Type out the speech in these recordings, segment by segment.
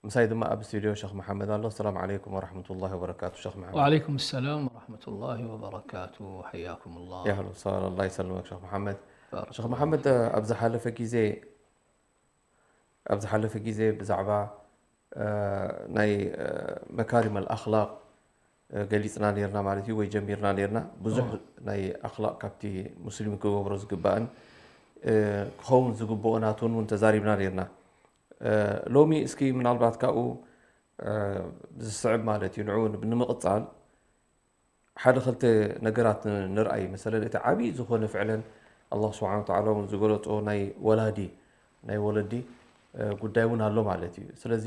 ምሳይ ድማ ኣብ ስቱድዮ ሸኽ መሓመድ ኣሎ። ሰላም ዓለይኩም ወረሕመቱላሂ ወበረካቱ ሸኽ መሓመድ። وعليكم السلام ورحمة الله وبركاته. حياكم الله. የህሉ ሰላም፣ ኣላህ ይሰልመክ ሸኽ መሓመድ። بارك ሸኽ الله. መሓመድ፣ ኣብ ዝሓለፈ ግዜ ኣብ ዝሓለፈ ግዜ ብዛዕባ እ፣ ናይ እ፣ መካሪም ኣልኣኽላቅ እ፣ ገሊፅና ነርና ማለት እዩ፣ ወይ ጀሚርና ነርና። ብዙሕ ናይ ኣኽላቅ ካብቲ ሙስሊም ክገብሮ ዝግባእን እ፣ ክኸውን ዝግብኦ ናቱን እውን ተዛሪብና ነርና። እ፣ ሎሚ እስኪ ምናልባት ካብኡ እ፣ ዝስዕብ ማለት እዩ፣ ንዕኡ ንምቕፃል ሓደ ክልተ ነገራት ን- ንርኣይ። መሰለን እቲ ዓብዪ ዝኾነ ፍዕለን ኣላህ ስብሓነ ወተዓላ እውን ዝገለፆ ናይ ወላዲ ናይ ወለዲ እ፣ ጉዳይ እውን ኣሎ ማለት እዩ። ስለዚ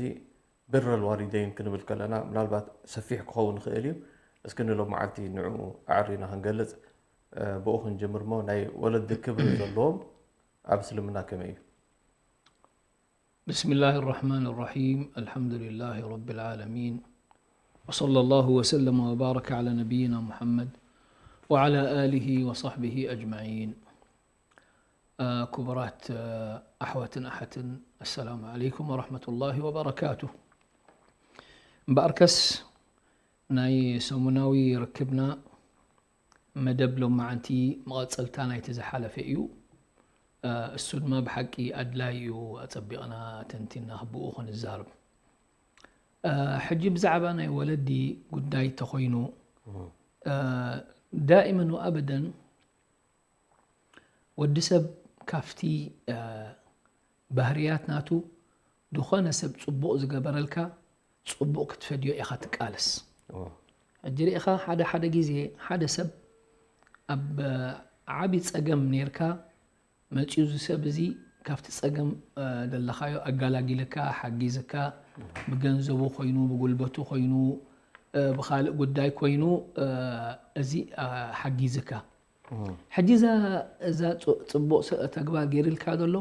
ብረል ዋሊደይን ክንብል ከለና ምናልባት ሰፊሕ ክኸውን ይኽእል እዩ። እስኪ ንሎም መዓልቲ ንዕኡ ኣዕሪና ክንገልፅ እ፣ ብኡ ክንጅምር እሞ ናይ ወለዲ ክብሪ ዘለዎም ኣብ እስልምና ከመይ እዩ? بسم الله الرحمن الرحيم. الحمد لله رب العالمين. وصلى الله وسلم وبارك على نبينا محمد وعلى آله وصحبه أجمعين. آه، ክቡራት፣ آه، ኣሕዋትን ኣሓትን፣ السلام عليكم ورحمة الله وبركاته. እምበኣርከስ ናይ ሰሙናዊ ርክብና መደብ ሎማዓንቲ መቐጸልታ ናይቲ ዝሓለፈ እዩ። እ፣ እሱ ድማ ብሓቂ ኣድላይ እዩ፣ ኣጸቢቕና ተንቲና ብኡ ክንዛረብ። እ፣ ሕጂ ብዛዕባ ናይ ወለዲ ጉዳይ ተኾይኑ፣ እ፣ ዳኢመን ወኣበደን ወዲ ሰብ ካብቲ እ፣ ባህርያት ናቱ፣ ዝኾነ ሰብ ጽቡቕ ዝገበረልካ ጽቡቕ ክትፈድዮ ኢኻ ትቃለስ። ኦ፣ ሕጂ ርኢኻ ሓደ ሓደ ግዜ ሓደ ሰብ ኣብ እ፣ ዓቢ ጸገም ኔርካ መጺኡ እዚ ሰብ እዚ ካብቲ ጸገም እ፣ ዘለኻዮ ኣጋላጊልካ፣ ሓጊዝካ፣ ብገንዘቡ ኮይኑ፣ ብጉልበቱ ኮይኑ፣ እ፣ ብኻልእ ጉዳይ ኮይኑ እ፣ እዚ እ፣ ሓጊዝካ። ሕጂ እዛ እዛ ጽ- ጽቡቕ ስ- ተግባር ገይርልካ ዘሎ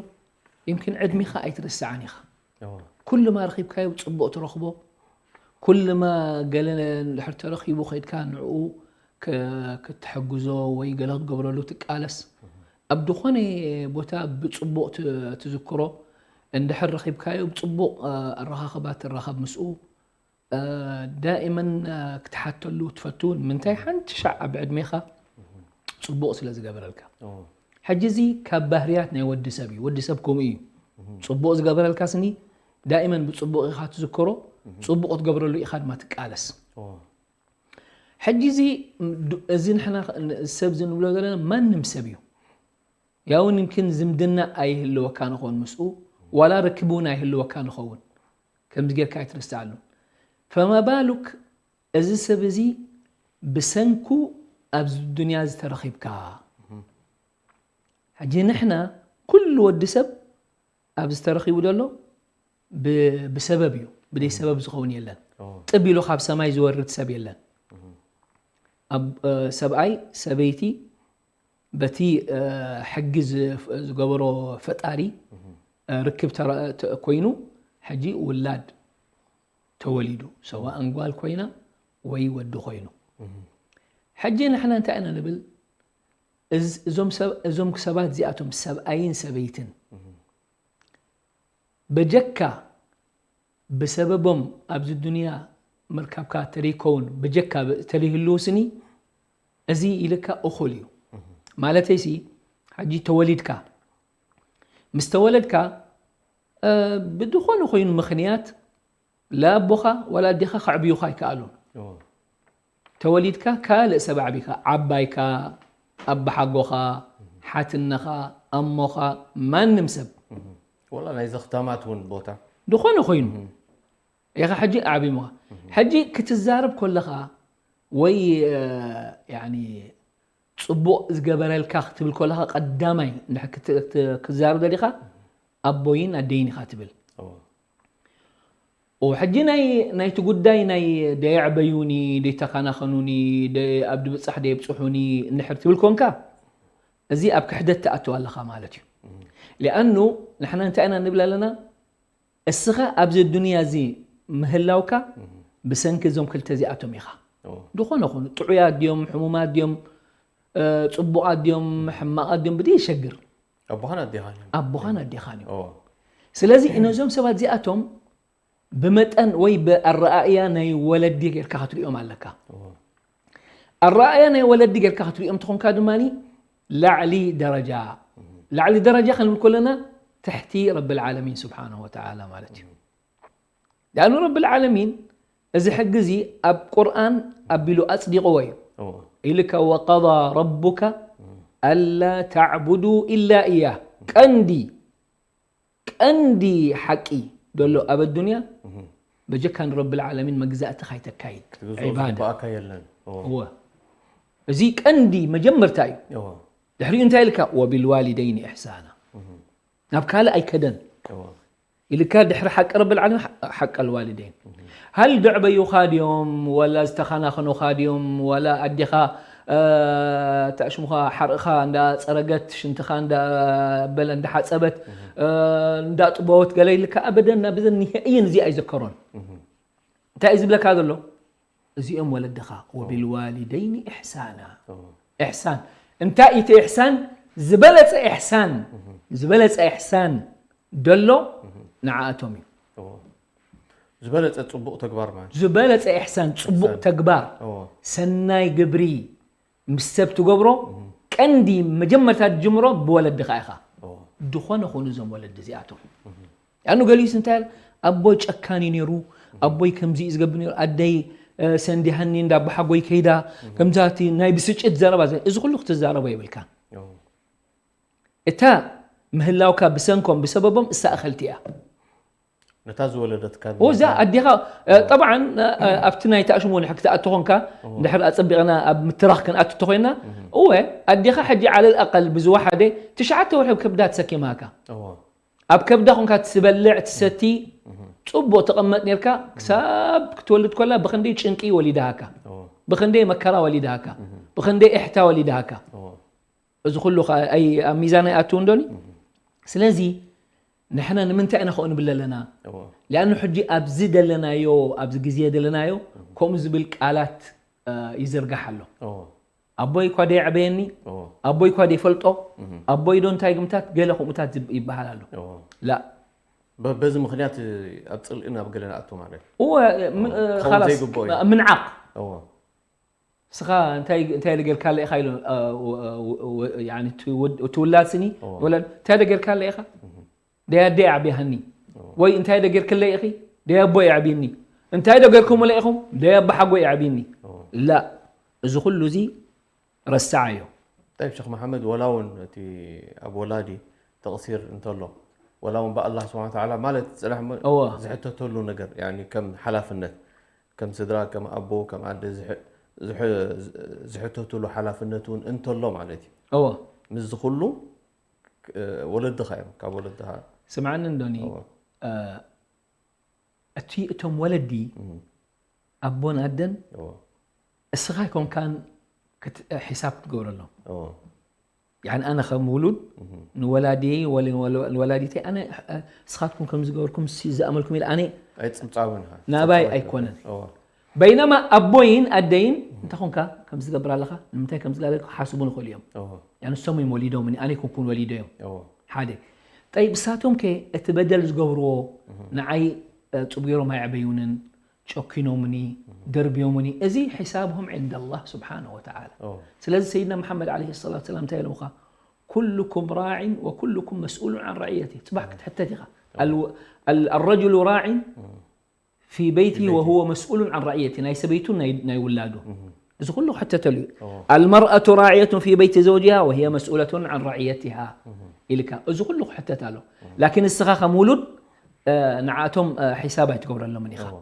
ይምኪን ዕድሚኻ ኣይትርስዓን ኢኻ። ኩልማ ረኺብካዮ ጽቡቕ ትረኽቦ። ኩልማ ገለ እንድሕር ተረኺቡ ከይድካ ንዕኡ ክ- ክትሕግዞ ወይ ገለ ክትገብረሉ ትቃለስ። ኣብ ዝኾነ ቦታ ብጽቡቕ ት- ትዝክሮ። እንድሕር ረኺብካዮ ብጽቡቕ እ፣ ኣረኻኽባ ትራኸብ ምስኡ። እ፣ ዳኢመን እ፣ ክትሓተሉ ትፈቱ እውን ምንታይ ሓንቲ ሻዕ ኣብ ዕድሜኻ ጽቡቕ ስለ ዝገበረልካ። ሕጂ እዚ ካብ ባህርያት ናይ ወዲ ሰብ እዩ። ወዲ ሰብ ከምኡ እዩ። ጽቡቕ ዝገበረልካ ስኒ ዳኢመን ብጽቡቕ ኢኻ ትዝክሮ፣ ጽቡቕ ክትገብረሉ ኢኻ ድማ ትቃለስ። ሕጂ እዚ ም- ዱ- እዚ ንሕና ኸ- ን- ሰብ እዚ ንብሎ ዘለና ማንም ሰብ እዩ። ያውን ይምኪን ዝምድና ኣይህልወካ ንኸውን ምስኡ፣ ዋላ ርክብ እውን ኣይህልወካ ንኸውን። ከምዚ ጌርካ ኣይትርስዓሉ። ፈማ ባሉክ እዚ ሰብ እዚ ብሰንኩ ኣብዚ ዱንያ እዚ ተረኺብካ። ሕጂ ንሕና ኩሉ ወዲ ሰብ ኣብዚ ተረኺቡ ዘሎ ብ- ብሰበብ እዩ። ብደይ ሰበብ ዝኸውን የለን። ጥብ ኢሉ ካብ ሰማይ ዝወርድ ሰብ የለን። ኣብ እ፣ ሰብኣይ ሰበይቲ በቲ እ፣ ሕጊ ዝ- ዝገበሮ ፈጣሪ እ፣ ርክብ ተረ- ተ- ኮይኑ ሕጂ ውላድ ተወሊዱ፣ ሰዋእ እንጓል ኮይና ወይ ወዲ ኮይኑ። ሕጂ ንሕና እንታይ ኢና ንብል? እዝ- እዞም ሰብ- እዞም ሰባት እዚኣቶም ሰብኣይን ሰበይትን በጀካ ብሰበቦም ኣብዚ ዱንያ ምርካብካ ተደይከውን በጀካ ብ- ተደይህልው ስኒ እዚ ኢልካ እኹል እዩ። ማለተይሲ ሕጂ ተወሊድካ ምስ ተወለድካ እ፣ ብድኾነ ኮይኑ ምኽንያት ላኣቦኻ ዋላ ኣዴኻ ከዕብዩኻ ኣይከኣሉን። ተወሊድካ ካልእ ሰብ ኣዕቢካ ዓባይካ ኣባሓጎኻ ሓትነኻ ኣሞኻ ማንም ሰብ ወላ ናይ ዘኽታማት እውን ቦታ ዝኾነ ኮይኑ ኢኻ ሕጂ ኣዕቢሙኻ። ሕጂ ክትዛረብ ከለኻ ወይ እ፣ ያኒ ጽቡቕ ዝገበረልካ ክትብል ከለኻ ቀዳማይ እንድሕር ክት- ክት- ክትዛረብ ደሊኻ ኣቦይን ኣደይን ኢኻ ትብል። እዎ። ሕጂ ናይ ናይቲ ጉዳይ ናይ ደየዕበዩኒ ደይተኸናኸኑኒ ደ- ኣብ ድብጻሕ ደየብጽሑኒ እንድሕር ትብል ኮንካ እዚ ኣብ ክሕደት ትኣትው ኣለኻ ማለት እዩ። ሊኣኑ ንሕና እንታይ ኢና ንብል ኣለና? እስኻ ኣብዚ ዱንያ እዚ ምህላውካ ብሰንኪ እዞም ክልተ እዚኣቶም ኢኻ። እዎ። ዝኾነ ኹኑ ጥዑያት ድዮም ሕሙማት ድዮም እ፣ ጽቡቓት ድዮም ሕማቓት ድዮም ብደይ ይሸግር ኣቦኻን ኣዴኻን እዮም። ኣቦኻን ኣዴኻን እዮም። እዎ። ስለዚ ነዞም ሰባት እዚኣቶም ብመጠን ወይ ብኣረኣእያ ናይ ወለዲ ጌርካ ክትሪኦም ኣለካ። ኣረኣእያ ናይ ወለዲ ጌርካ ክትሪኦም ትኾንካ ድማ ላዕሊ ደረጃ፣ ላዕሊ ደረጃ ክንብል ከለና ትሕቲ ረብል ዓለሚን ስብሓንሁ ወተዓላ ማለት እዩ። ሊኣኑ ረብል ዓለሚን እዚ ሕጊ እዚ ኣብ ቁርኣን ኣቢሉ ኣጽዲቕዎ እዩ። ኢልካ ወቀዳ ረቡካ ኣላ ተዕቡዱ ኢላ እያ። ቀንዲ ቀንዲ ሓቂ ዘሎ ኣብ ኣዱንያ በጀካ ንረብል ዓለሚን መግዛእቲ ካይተካይድ ክትግዝኦ ዒባዳ። ዝግባኣካ የለን። እወ። እወ። እዚ ቀንዲ መጀመርታ እዩ። እወ። ድሕሪኡ እንታይ ኢልካ? "ወቢልዋሊደይኒ ኢሕሳና." ናብ ካልእ ኣይከደን። እወ። ኢልካ ድሕሪ ሓቂ ረብል ዓለሚን ሓ-፣ ሓቂ ኣልዋሊደይን። ሃል ደዕበዩኻ ድዮም፣ ወላ ዝተኸናኸኑኻ ድዮም፣ ወላ ኣዴኻ፣ እ፣ ተኣሽሙኻ ሓርእኻ እንዳ ጸረገት፣ ሽንትኻ እንዳ በለ፣ እንዳ ሓጸበት፣ እ፣ እንዳ ጥበወት ገለ ኢልካ ኣበደን ናብዘን ንህእይን እዚ ኣይዘከሮን። እንታይ እዩ ዝብለካ ዘሎ? እዚኦም ወለድኻ፣ "ወቢልዋሊደይኒ ኢሕሳና።" እወ። ኢሕሳን። እንታይ እቲ ኢሕሳን? ዝበለጸ ኢሕሳን፣ ዝበለጸ ኢሕሳን ደሎ ንዓኣቶም እዩ። እወ። ዝበለጸ ጽቡቕ ተግባር ማለት። ዝበለጸ ኢሕሳን፣ ጽቡቕ ኢሕሳን። ተግባር፣ እወ። ሰናይ ግብሪ ምስ ሰብ ትገብሮ፣ ቀንዲ መጀመርታ ትጅምሮ ብወለድኻ ኢኻ። እወ። ዝኾነ ኾኑ እዞም ወለዲ እዚኣቶም። ያኑ ገሊስ እንታይ ኢል? "ኣቦይ ጨካን እዩ ነይሩ፣ ኣቦይ ከምዚ እዩ ዝገብር ነይሩ፣ ኣደይ፣ እ፣ ሰንዲሃኒ እንዳ ኣቦሓጎይ ከይዳ፣ ከምዛ እቲ ናይ ብስጭት ዘረባ ዘ-" እዚ ኩሉ ክትዛረቦ የብልካን። እወ። እታ ምህላውካ ብሰንኮም ብሰበቦም እሳ እኸልቲ እያ። ነታ ዝወለደትካ ወዛ ኣዴኻ፣ እ፣ ጠብዓን፣ እ፣ እ፣ ኣብቲ ናይ ተኣሽሙ ንሕ ክትኣቱ ኾንካ፣ እወ። እንድሕር ኣጸቢቕና ኣብ ምትራኽ ክንኣቱ ተኾይንና፣ እወ፣ ኣዴኻ ሕጂ ዓለል ኣቀል ብዝወሓደ ትሽዓተ ወርሒ ኣብ ከብዳ ተሰኪማካ። እወ። ኣብ ከብዳ ኾንካ ትበልዕ፣ ትሰቲ፣ ጽቡቕ ትቕመጥ ኔርካ፣ ክሳብ ክትወልድ ኮላ ብኽንደይ ጭንቂ ወሊዳሃካ፣ እወ። ብኽንደይ መከራ ወሊዳሃካ፣ ብኽንደይ ኢሕታ ወሊዳሃካ። እወ። እዚ ኩሉ ኸ ኣይ-፣ ኣብ ሚዛን ኣይኣትውን ዶኒ? ስለዚ ንሕና ንምንታይ ኢና ከምኡ ንብል ኣለና? እወ። ሊኣኑ ሕጂ ኣብዚ ደለናዮ፣ ኣብዚ ግዜ ደለናዮ፣ ከምኡ ዝብል ቃላት፣ እ፣ ይዝርጋሕ ኣሎ። እወ። ኣቦይ እኳ ደየዕበየኒ፣ እወ። ኣቦይ እኳ ደይፈልጦ፣ ኣቦይ ዶ እንታይ ግምታት፣ ገለ ከምኡታት ዝብ-፣ ይበሃል ኣሎ። እወ። ላ። በ-፣ በዚ ምኽንያት ኣብ ጽልኢ ናብ ገለ ንኣቱ ማለት እዩ። እወ፣ ም-፣ እወ። እ፣ ክኸውን ኻላስ፣ ዘይግብኦ እዩ። ምንዓቕ። እወ። ንስኻ እንታይ፣ እንታይ ኢለ ጌርካለ ኢኻ ኢሉ፣ እ፣ ወ-፣ ወ-፣ ወ-፣ ያኒ እቲ ውድ-፣ እቲ ውላድ ስኒ፣ እወ። ወላድ፣ እንታይ ኢለ ጌርካለ ኢኻ? እህ። ደይ ኣደይ ኣዕብያሃኒ። እወ። ወይ እንታይ ኢለ ጌርክለይ ኢኺ? ደይ ኣቦይ ኣዕብይኒ። እንታይ ዶ ጌርኩምለ ኢኹም? ደይ ኣቦሓጎይ ኣዕብይኒ። እወ። ላ፣ እዚ ኩሉ እዚ ረስዓዮ። ጠይብ ሸኽ መሓመድ፣ ወላ እውን እቲ ኣብ ወላዲ ተቕሲር እንተሎ፣ ወላ እውን ብኣላህ ስብሓን ወተዓላ ማለት ጽናሕ እሞ እወ። ዝሕተተሉ ነገር፣ ያኒ ከም ሓላፍነት፣ ከም ስድራ፣ ከም ኣቦ፣ ከም ኣደ ዝሕ-፣ ዝሕ-፣ ዝሕተትሉ ሓላፍነት እውን እንተሎ ማለት እዩ። እወ። ምስዚ ኩሉ፣ እ፣ ወለድኻ እዮም፣ ካብ ወለድኻ። ስምዓኒ እንዶኒ፣ እወ። እ፣ እቲ እቶም ወለዲ፣ እም። ኣቦን ኣደን፣ እወ። እስኻ ኣይኮንካን ክት-፣ ሒሳብ ክትገብረሎም። እወ። ያኒ ኣነ ከም ውሉድ እህ። ንወላዲየይ ወለ-፣ ወለ-፣ ንወላዲተይ ኣነ፣ እ፣ እስኻትኩም ከም ዝገበርኩም ሲ-፣ ዝኣመልኩም ኢለ ኣነ ኣይጽብጻብን ኢኻ። ናባይ ጽብጻብ ኣይኮነን። ኣይኮነን። እወ። በይነማ ኣቦይን ኣደይን እንታይ ኮንካ ከም ዝገብር ኣለኻ? ንምንታይ ከም ዝላለልኩ ክሓስቡ ንኽእሉ እዮም። እወ። ያኒ ንሶም እዮም ወሊዶምኒ፣ ኣነ ኣይኮንኩን ወሊደዮም። እወ። ሓደ። ጠይብ፣ እሳቶም ከ እቲ በደል ዝገብርዎ እህ። ንዓይ፣ እ፣ ጽቡቕ ገይሮም ኣየዕበዩንን፣ ጨኪኖምኒ፣ ደርብዮምኒ፣ እዚ ሒሳብሁም ዕንደ ኣላህ ስብሓነሁ ወተዓላ። ኦ። ስለዚ ሰይድና መሓመድ ዓለይሂ ሰላቱ ወሰላም እንታይ ኢሎምኻ? "ኩሉኩም ራዒን ወኩሉኩም መስኡሉን ዓን ረዕየቲ." ጽባሕ ክትሕተት ኢኻ። ኦ። ኣል-፣ ኣል-፣ ኣረጅሉ ራዒን ፊ በይቲ ፊ በይቲ። ወሁወ መስኡሉን ዓን ረዕየቲ፣ ናይ ሰበይቱን ናይ፣ ናይ ውላዱ። እህ። እዚ ኩሉ ክሕተተሉ እዩ። ኦ። "ኣልመርኣቱ ራዕየቱን ፊ በይቲ ዘውጅሃ ወሂየ መስኡለቱን ዓን ረዕየቲሃ" እህ። ኢልካ። እዚ ኩሉ ክሕተት ኣሎ። እህ። ላኪን እስኻ ከም ውሉድ፣ እ፣ ንዓቶም፣ እ፣ ሒሳብ ኣይትገብረሎምን ኢኻ። ኦ።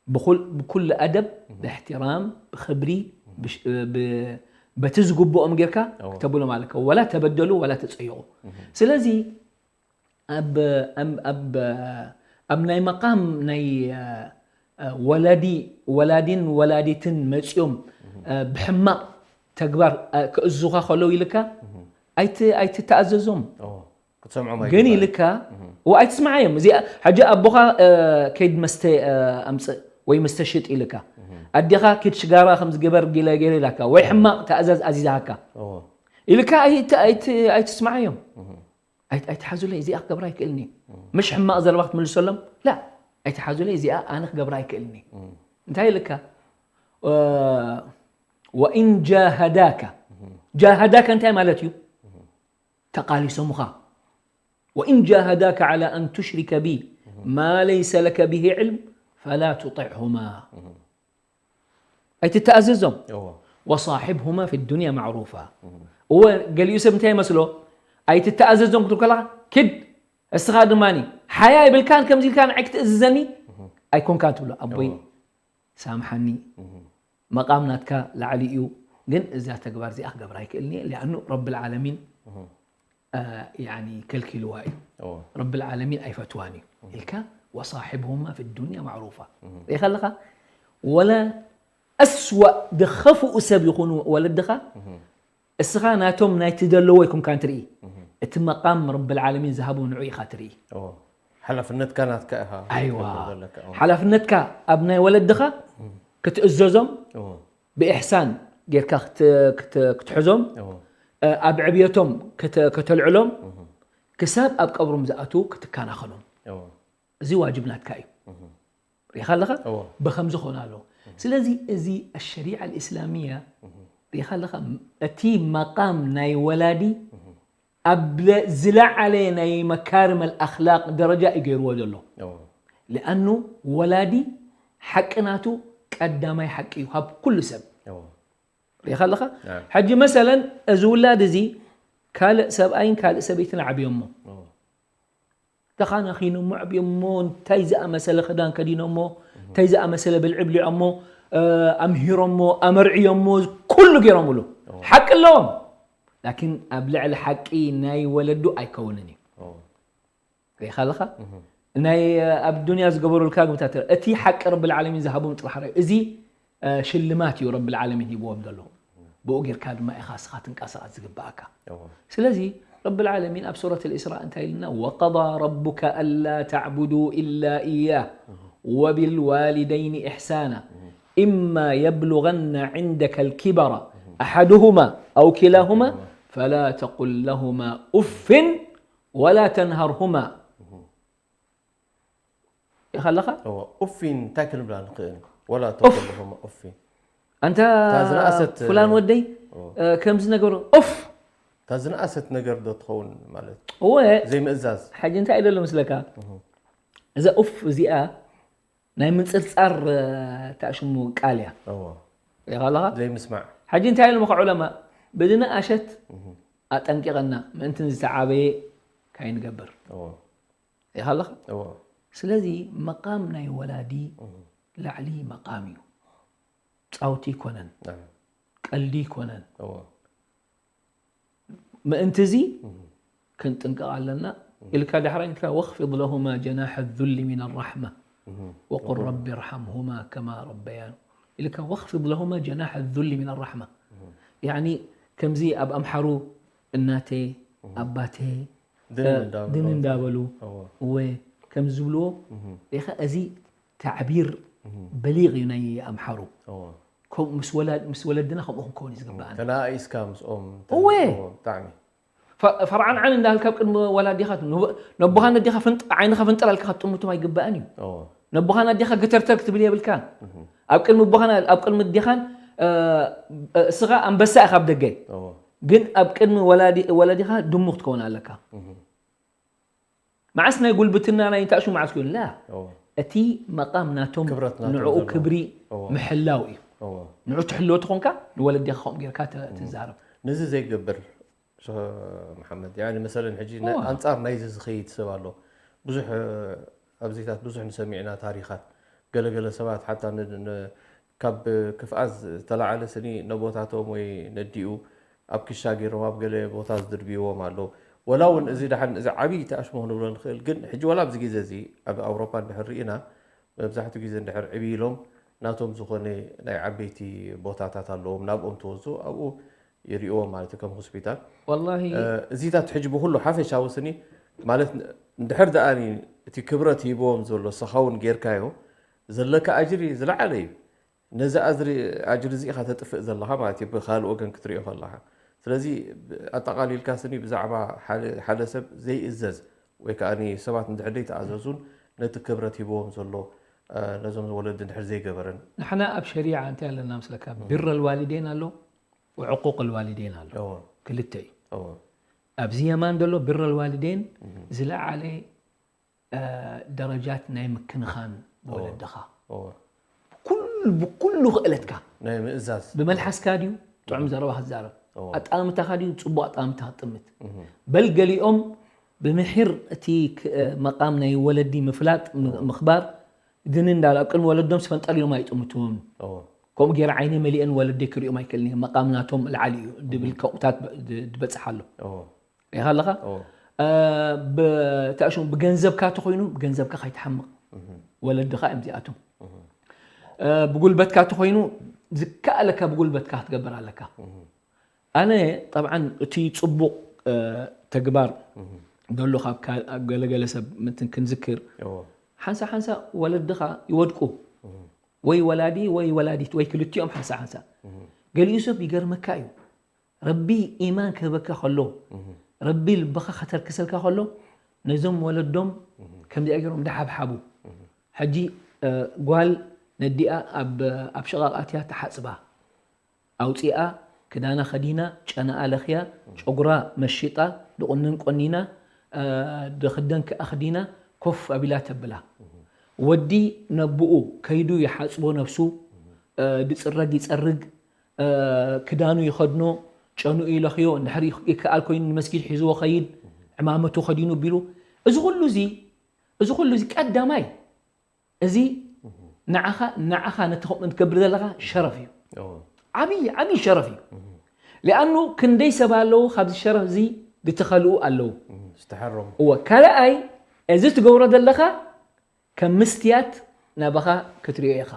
ብኹል-፣ ብኩሉ ኣደብ፣ እህ። ብእሕትራም፣ ብኽብሪ፣ እህ። ብሽ-፣ ብ-፣ በቲ ዝግብኦም ጌርካ እወ። ክተብሎም ኣለካ። ወላ ተበደሉ፣ ወላ ተጸየቑ። እህ። ስለዚ ኣብ፣ ኣብ፣ ኣብ፣ ኣብ ናይ መቃም ናይ፣ እ፣ እ፣ ወላዲ፣ ወላዲን ወላዲትን መጺኦም፣ እህ። እ፣ ብሕማቕ ተግባር፣ እ፣ ክእዝዙኻ ከለዉ ኢልካ እህ። ኣይት-፣ ኣይትተኣዘዞም። እወ። ክትሰምዖም ግን ኣይግባእን። ኢልካ፣ እህ። እወ፣ ኣይትስምዓዮም። እዚኣ፣ ሕጂ ኣቦኻ፣ እ፣ ከይድ መስተ፣ እ፣ ኣምጽእ ወይ መስተ ሽጥ ኢልካ። እህ። ኣዴኻ ኪድ ሽጋራ ከም ዝገበር ገለ ገለ ኢላካ፣ ወይ እህ። ሕማቕ ትእዛዝ ኣዚዛሃካ። እወ። ኢልካ ኣይት-፣ ኣይት-፣ ኣይትስምዓዮም። እህ። ኣይት-፣ ኣይትሓዙለይ፣ እዚኣ ክገብራ ኣይክእልን እየ። እህ። ምሽ ሕማቕ ዘረባ ክትምልሰሎም? ላ። ኣይትሓዙለይ፣ እዚኣ ኣነ ክገብራ ኣይክእልን እየ። እንታይ ኢልካ? እ፣ ወኢን ጃሃዳካ። ጃሃዳካ እንታይ ማለት እዩ? ተቓሊሶምኻ። ወኢን ጃሃዳካ ዓላ ኣን ቱሽሪከ ቢ ማ ለይሰ ለከ ብሂ ዕልም ፈላ ቱጢዕሁማ። ኣይትተኣዘዞም። እዎ። ወሳሒብሁማ ፊ ዱንያ ማዕሩፋ። እወ፣ ገሊኡ ሰብ እንታይ ይመስሎ? ኣይትተኣዘዞም ክትብል ከለኻ፣ ኪድ፣ እስኻ ድማ ሓያ ይብልካን ከምዚ ኢልካ ንዓይ ክትእዝዘኒ ኣይኮንካን ትብሎ። ኣቦይ፣ እዎ። ሳምሓኒ፣ መቓም ናትካ ላዕሊ እዩ፣ ግን እዛ ተግባር እዚኣ ክገብራ ኣይክእልን እየ፣ ሊኣኑ ረብል ዓለሚን፣ እ፣ ያኒ ከልኪልዋ እዩ። እዎ። ረብል ዓለሚን ኣይፈትዋን እዩ ኢልካ፣ ወሳሒብሁማ ፊ ዱንያ ማዕሩፋ። ሪኢኻ ኣለኻ? ወላ ኣስዋእ ድኸፍኡ ሰብ ይኹኑ ወለድኻ፣ እስኻ ናቶም ናይቲ ዘለዎ ኣይኮንካን ትርኢ። እቲ መቓም ረብል ዓለሚን ዝሃቦም ንዑ ኢኻ ትርኢ። እዎ። ሓላፍነትካ ናትካ ኢኻ ኣይዋ። ክትገብር ዘለካ። እዎ። ሓላፍነትካ ኣብ ናይ ወለድኻ ክትእዘዞም፣ እዎ። ብኢሕሳን ጌርካ ክት-፣ ክት-፣ ክትሕዞም፣ እዎ። እ፣ ኣብ ዕብየቶም ክተ-፣ ከተልዕሎም፣ ክሳብ ኣብ ቀብሮም ዝኣትዉ ክትከናኸኖም። እዎ። እዚ ዋጅብ ናትካ እዩ። ሪኢኻ ኣለኻ? እዎ። ብኸምዚ ክኾን ኣለዎ። ስለዚ እዚ ኣሸሪዓ ኣልእስላምያ፣ ሪኢኻ ኣለኻ? እቲ መቓም ናይ ወላዲ ኣብ ለ-፣ ዝለዓለ ናይ መካርም ኣልኣኽላቕ ደረጃ እዩ ገይርዎ ዘሎ። እዎ። ሊኣኑ ወላዲ ሓቂ ናቱ ቀዳማይ ሓቂ እዩ ካብ ኩሉ ሰብ። እዎ። ሪኢኻ ኣለኻ? ናም። ሕጂ መሰለን እዚ ውላድ እዚ ካልእ ሰብኣይን ካልእ ሰበይትን ዓብዮሞ። እዎ። ተኻናኺኖሞ ዓብዮሞ፣ እንታይ ዝኣመሰለ ክዳን ከዲኖሞ፣ እንታይ ዝኣመሰለ ብልዒ ብሊዖሞ፣ እ፣ ኣምሂሮሞ፣ ኣመርዕዮሞ፣ ኩሉ ገይሮምሉ። እዎ። ሓቂ ኣለዎም። ላኪን ኣብ ልዕሊ ሓቂ ናይ ወለዱ ኣይከውንን እዩ። እዎ። ሪኢኻ ኣለኻ? ናይ ኣብ ዱንያ ዝገበሩልካ ግብታት፣ እቲ ሓቂ ረብል ዓለሚን ዝሃቦም ጥራሕ ርኣዩ። እዚ፣ እ፣ ሽልማት እዩ ረብል ዓለሚን ሂብዎም ዘሎ። ብኡ ጌርካ ድማ ኢኻ እስኻ ትንቀሳቐስ ዝግብኣካ። እዎ። ስለዚ ረብል ዓለሚን ኣብ ሱረት ኣልኢስራእ እንታይ ኢልና? ወቀዳ ረቡከ ኣላ ተዕቡዱ ኢላ ኢያህ ወቢልዋሊደይኒ ኢሕሳና ኢማ የብሉገነ ዒንደከ ኣልኪበረ ኣሓዱሁማ ኣው ኪላሁማ ፈላ ተቁል ለሁማ ኡፍን ወላ ተንሃርሁማ። ኢኻ ኣለኻ? እዎ፣ ኡፊን እንታይ ክንብላ ንኽእል? ወላ ተቁል ለሁማ ኡፊን። ኣንታ እታ ዝነኣሰት፣ ፍላን ወደይ፣ እዎ። እ፣ ከምዚ ነገሩ፣ ኡፍ! እታ ዝነኣሰት ነገር ዶ ትኸውን ማለት? እወ። ዘይምእዛዝ። ሕጂ እንታይ ኢለ ኣሎ መስለካ? እዛ ኡፍ እዚኣ ናይ ምንጽርጻር፣ እ፣ እታ ሽሙ ቃል እያ። እዎ። ሪኢኻ ኣለኻ? ዘይምስማዕ። ሕጂ እንታይ ኢሎም ዑለማ? ብዝነኣሸት ኣጠንቂቐና፣ ምእንቲ ዝተዓበየ ካይንገብር። እዎ። ሪኢኻ ኣለኻ? እዎ። ስለዚ መቃም ናይ ወላዲ ላዕሊ መቃም እዩ። ጻውቲ ይኮነን። ናም። ቀልዲ ይኮነን። እዎ። ምእንቲ እዚ ክንጥንቀቕ ኣለና። ኢልካ ዳሕራይ ኢልካ ወኽፊድ ለሁማ ጀናሐ ዙሊ ሚን ራሕማ ወቁል ረቢ ርሐምሁማ ከማ ረበያን ኢልካ ወኽፊድ ለሁማ ጀናሐ ዙሊ ሚን ራሕማ። ያኒ ከምዚ ኣብ ኣምሓሩ እናቴ፣ ኣባቴ፣ ድን እ፣ እንዳበሉ። ድን እንዳበሉ፣ እዎ። እወ፣ ከም ዝብልዎ፣ እህ። ኢኻ እዚ ታዕቢር እህ። በሊግ እዩ ናይ ኣምሓሩ። እዎ። ከምኡ ምስ ወላ-፣ ምስ ወለድና ከምኡ ክንከውን እዩ ዝግብኣና። ተነኣኢስካ ምስኦም እወ። ተዘክርዎ ብጣዕሚ። ፈ-፣ ፈርዓን ዓን እንዳልካ ኣብ ቅድሚ ወላዲኻ ነቦ-፣ ነቦኻን ኣዴኻ ፍንጥ-፣ ዓይንኻ ፍንጥር ኣልካ ክትጥምቶም ኣይግባእን እዩ። እዎ። ነቦኻን ኣዴኻ ገተርተር ክትብል የብልካን። እህ። ኣብ ቅድሚ ኣቦኻን ኣብ ቅድሚ ኣዴኻን፣ እ፣ እ፣ እስኻ ኣንበሳ ኢኻ ኣብ ደገ። እዎ። ግን ኣብ ቅድሚ ወላዲ-፣ ወላዲኻ ድሙ ክትከውን ኣለካ። እህ። መዓስ ናይ ጉልብትና ናይ እንታይ ሽሙ መዓስ ኮይኑ? ላ። እዎ። እቲ መቃም ናቶም ክብረት ናቶም ንዕኡ ዘለዎ። ክብሪ እዎ። ምሕላው እዩ። እዎ። ንዑ ትሕልዎ ተኾንካ ንወለዲኻ ከምኡ ጌርካ ተ-፣ እዎ። ትዛረብ። ነዚ ዘይገብር ሸኽ መሓመድ፣ ያኒ መሰለን ሕጂ ነ-፣ እዎ። ኣንጻር ናይዚ ዝኸይድ ሰብ ኣሎ። ብዙሕ፣ እ፣ ኣብዚታት ብዙሕ ንሰሚዕና ታሪኻት። ገለገለ ሰባት ሓታ ን-፣ ን-፣ ካብ ክፍኣት ዝተላዓለ ስኒ ነቦታቶም ወይ ነዲኡ ኣብ ክሻ ገይሮም ኣብ ገለ ቦታ ዝድርብይዎም ኣለዉ። ወላ እውን እዚ ደሓን፣ እዚ ዓብዪ ተኣሽሞ ክንብሎ ንኽእል፣ ግን ሕጂ ወላ ኣብዚ ግዜ እዚ ኣብ ኣውሮፓ እንድሕር ርኢና፣ መብዛሕትኡ ግዜ እንድሕር ዕብይ ኢሎም ናቶም ዝኾነ ናይ ዓበይቲ ቦታታት ኣለዎም፣ ናብኦም ትወፁ፣ ኣብኡ ይርእይዎም ማለት እዩ፣ ከም ሆስፒታል። ወላሂ እ፣ እዚታት ሕጂ ብኹሉ ሓፈሻዊ ስኒ ማለት ን-፣ እንድሕር ደኣ እቲ ክብረት ሂብዎም ዘሎ ንስኻ እውን ጌርካዮ ዘለካ ኣጅሪ ዝለዓለ እዩ። ነዚ ኣጅሪ፣ ኣጅሪ እዚ ኢኻ ተጥፍእ ዘለኻ ማለት እዩ፣ ብኻልእ ወገን ክትሪኦ ከለኻ። ስለዚ ብ-፣ ኣጠቓሊልካ ስኒ ብዛዕባ ሓደ፣ ሓደ ሰብ ዘይእዘዝ ወይ ከኣ ሰባት እንድሕር ዘይተኣዘዙን ነቲ ክብረት ሂብዎም ዘሎ፣ እ፣ ነዞም ወለዲ እንድሕር ዘይገበረን? ንሕና ኣብ ሸሪዓ እንታይ ኣለና ምስለካ? ቢረ ልዋሊዴን ኣሎ፣ ወዕቁቅ ልዋሊዴን ኣሎ። እዎ፣ ክልተ እዩ። እዎ፣ ኣብዚ የማን ዘሎ ቢረ ልዋሊዴን ዝለዓለ፣ እ፣ ደረጃት ናይ ምክንኻን ወለድኻ እዎ። ኩል-፣ ብኩሉ ክእለትካ ናይ ምእዛዝ። ብመልሓስካ ድዩ ጥዑም ዘረባ ክትዛረብ? እዎ። ኣጣምታኻ ድዩ ጽቡቕ ኣጣምታ ክትጥምት? በል ገሊኦም ብምሒር እቲ ክ-፣ መቃም ናይ ወለዲ ምፍላጥ ም-፣ ምኽባር ድን እንዳሉ ኣብ ቅድሚ ወለዶም ስፈንጠር ኢሎም ኣይጥምቱን። እዎ፣ ከምኡ ገይረ ዓይነ መሊአን ወለደይ ክሪኦም ኣይክእልን እየ፣ መቃም ናቶም ልዓሊ እዩ ድብል ከምኡታት ድ-፣ ድበጽሕ ኣሎ። እዎ፣ ሪኢኻ ኣለኻ? እዎ። እ፣ ብ-፣ ተኣሽሙ ብገንዘብካ ተኾይኑ ብገንዘብካ ከይትሓምቕ። ወለድኻ እዮም እዚኣቶም። እ፣ ብጉልበትካ ተኾይኑ ዝከኣለካ ብጉልበትካ ክትገብር ኣለካ። ኣነ ጠብዓን እቲ ጽቡቕ፣ እ፣ ተግባር ዘሎ ካብ ካ-፣ ኣብ ገለገለ ሰብ ምትን ክንዝክር፣ እዎ። ሓንሳ ሓንሳ ወለድኻ ይወድቁ። ወይ ወላዲ ወይ ወላዲት ወይ ክልቲኦም ሓንሳ ሓንሳ። ገሊኡ ሰብ ይገርመካ እዩ። ረቢ ኢማን ክህበካ ከሎ፣ ረቢ ልብኻ ከተርክሰልካ ከሎ፣ ነዞም ወለዶም ከምዚኣ ገይሮም ደሓብሓቡ። ሕጂ፣ እ፣ ጓል ነዲኣ ኣብ፣ ኣብ ሽቓቕ ኣትያ ተሓጽባ። ኣውጺኣ፣ ክዳና ከዲና፣ ጨናኣ ለኽያ፣ ጨጉራ መሺጣ፣ ድቑንን ቆኒና፣ እ፣ ድኽደንኪ ኣኽዲና፣ ኮፍ ኣቢላ ተብላ። ወዲ ነብኡ ከይዱ ይሓጽቦ ነብሱ፣ እ፣ ድጽረግ ይጸርግ፣ እ፣ ክዳኑ ይኸድኖ፣ ጨንኡ ይለኽዮ፣ እንድሕር ይኽ-፣ ይከኣል ኮይኑ ንመስጊድ ሒዝዎ ኸይድ፣ ዕማመቱ ኸዲኑ ቢሉ። እዚ ኹሉ እዚ፣ እዚ ኹሉ እዚ ቀዳማይ፣ እዚ ንዓኻ፣ ንዓኻ ነቲ ከምኡ ትገብር ዘለኻ ሸረፍ እዩ። እዎ። ዓብዪ፣ ዓብዪ ሸረፍ እዩ። ሊኣኑ ክንደይ ሰብ ኣለዉ ካብዚ ሸረፍ እዚ ድተኸልኡ ኣለዉ። ዝተሓረሙ። እወ፣ ካልኣይ፣ እዚ ትገብሮ ዘለኻ ከም ምስትያት ናባኻ ክትሪኦ ኢኻ።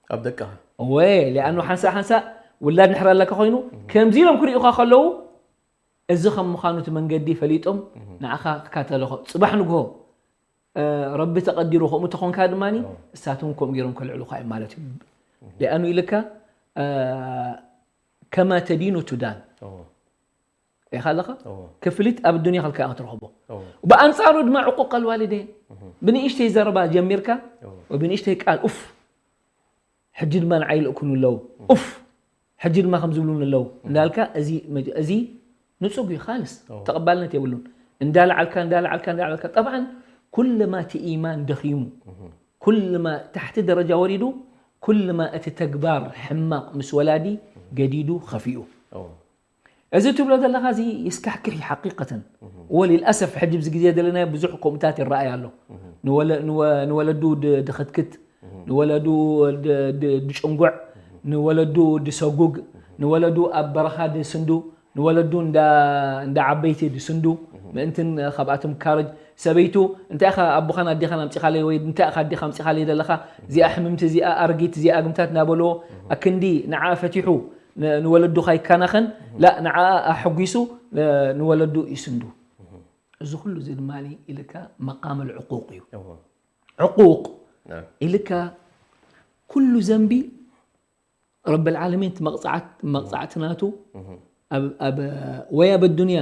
ኣብ ደቅኻ። እወ፣ ሊኣኑ ሓንሳእ ሓንሳእ ውላድ ንሕር ኣለካ ኮይኑ፣ ከምዚ ኢሎም ክሪኡኻ ከለዉ፣ እዚ ከም ምዃኑ እቲ መንገዲ ፈሊጦም ንዓኻ ክካተለኹ። ጽባሕ ንግሆ፣ እ፣ ረቢ ተቐዲሩ ከምኡ ተኾንካ ድማኒ፣ እሳቶም ከምኡ ገይሮም ከልዕሉኻ እዮም ማለት እዩ። ሊኣኑ ኢልካ፣ እ፣ ከማ ተዲኑ ቱዳን። እዎ። ሪኢኻ ኣለኻ? እዎ። ክፍሊት ኣብ ዱንያ ከልካ ኢኻ ትረኽቦ። እዎ። ብኣንጻሩ ድማ ዕቁቅ ኣልዋሊደይን። ብንእሽተይ ዘረባ ጀሚርካ፣ እዎ። ብንእሽተይ ቃል፣ ኡፍ፣ ሕጂ ድማ ንዓይ ይልእኩኒ ኣለዉ። ኡፍ፣ ሕጂ ድማ ከም ዝብሉኒ ኣለዉ። እንዳልካ፣ እዚ መ-፣ እዚ ንጹግ እዩ፣ ካልስ፣ እዎ። ተቐባልነት የብሉን። እንዳልዓልካ፣ እንዳልዓልካ፣ እንዳልዓልካ፣ ጠብዓን፣ ኩልማ እቲ ኢማን ደኺሙ፣ ኩልማ ታሕቲ ደረጃ ወሪዱ፣ ኩልማ እቲ ተግባር ሕማቕ ምስ ወላዲ ገዲዱ ኸፊኡ። እዎ። እዚ ትብሎ ዘለኻ እዚ የስካሕክሕ እዩ ሓቂቀተን። ወሊልኣሰፍ ሕጂ ኣብዚ ግዜ ዘለናዮ ብዙሕ ከምኡታት ይረኣይ ኣሎ። ንወለ-፣ ንወ-፣ ንወለዱ ድ-፣ ድኽትክት፣ ንወለዱ ድ-፣ ድ-፣ ድጭንጉዕ፣ ንወለዱ ድሰጉግ፣ ንወለዱ ኣብ በረኻ ድስንዱ፣ ንወለዱ እንዳ፣ እንዳ ዓበይቲ ድስንዱ፣ ምእንትን ካብኣቶም ካረጅ፣ ሰበይቱ፣ "እንታይ ኢኻ ኣቦኻን ኣዴኻን ኣምጺኻለይ?" ወይ "እንታይ ኢኻ ኣዴኻ ኣምጺኻለይ ዘለኻ? እዚኣ ሕምምቲ፣ እዚኣ ኣረጊት፣ እዚኣ ግምታት" እናበልዎ፣ ኣክንዲ ንዓ ፈቲሑ ን-፣ ንወለዱ ካይከናኸን፣ ላ ንዓ ኣሐጒሱ ን-፣ ንወለዱ ይስንዱ። እዚ ኩሉ እዚ ድማ ኢልካ መቃም ልዕቁቅ እዩ። እዎ። ዕቁቅ ናም። ኢልካ ኩሉ ዘንቢ ረብል ዓለሚን እቲ መቕጻዕት-፣ መቕጻዕቲ ናቱ ኣብ፣ ኣብ፣ ወይ ኣብ ኣዱንያ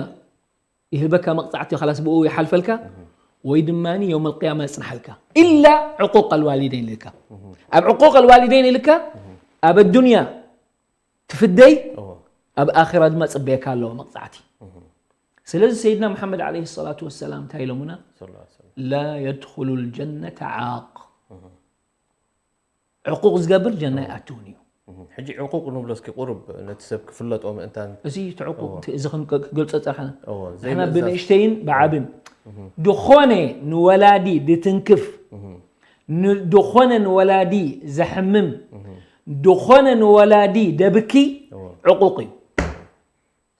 ይህበካ መቕጻዕቲ፣ ኸላስ ብኡ ይሓልፈልካ፣ ወይ ድማ የውም ኣልቅያማ የጽንሓልካ። ኢላ ዕቁቅ ኣልዋሊደይን ኢልካ። ኣብ ዕቁቅ ኣልዋሊደይን ኢልካ፣ ኣብ ኣዱንያ ትፍደይ፣ እዎ። ኣብ ኣኺራ ድማ ጽበየካ ኣለዎ መቕጻዕቲ። ስለዚ ሰይድና መሓመድ ዓለይሂ ሰላቱ ወሰላም እንታይ ኢሎምና? ሰለላሁ ዐለይሂ ወሰለም። ላ የድኹሉ ልጀነተ ዓቅ። ዕቁቅ ዝገብር ጀና ይኣትውን እዩ። እህ፣ ሕጂ ዕቁቅ ንብሎ እስኪ ቁሩብ ነቲ ሰብ ክፍለጦ ምእንታን። እዚ እቲ ዕቁቅ እቲ፣ እዚ ክን-፣ ክገልጾ ጸርሓና። እዎ፣ ንሕና ዘይምእዛዝ። ብንእሽተይን ብዓብን። ድኾነ ንወላዲ ድትንክፍ፣ ን-፣ ድኾነ ንወላዲ ዘሕምም፣ ድኾነ ንወላዲ ደብኪ እዎ። ዕቁቅ እዩ።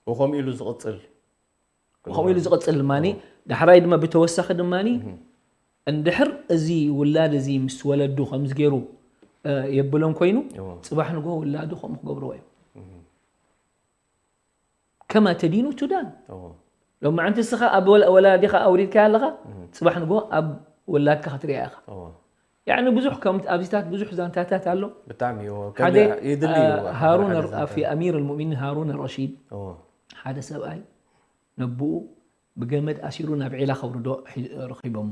ወኸምኡ ኢሉ ዝቕጽል። ከምኡ ኢሉ ዝቕጽል ድማኒ፣ ዳሕራይ ድማ ብተወሳኺ ድማኒ፣ እንድሕር እዚ ውላድ እዚ ምስ ወለዱ ከምዚ ገይሩ፣ እ፣ የብሎም ኮይኑ፣ እዎ። ጽባሕ ንግሆ ውላዱ ከምኡ ክገብርዎ እዮም። ከማ ተዲኑ ቱዳን። እዎ። ሎማዓንቲ እስኻ ኣብ ወላ-፣ ወላዲኻ ኣውሪድካያ ኣለኻ፣ ጽባሕ ንግሆ ኣብ ወላድካ ክትሪኣ ኢኻ። እዎ። ያዕኒ ብዙሕ ከም ኣብዚታት ብዙሕ ዛንታታት ኣሎ። ብጣዕሚ እዎ። ሓደ፣ ከም የድሊ እዩ። እ፣ ሃሩን ሓደ ር-፣ ዛንታ። ኣብ ኣሚር ልሙእሚኒን ሃሩን ረሺድ እዎ። ሓደ ሰብኣይ ነብኡ ብገመድ ኣሲሩ ናብ ዒላ ከውርዶ ሒ-፣ ረኺቦሞ።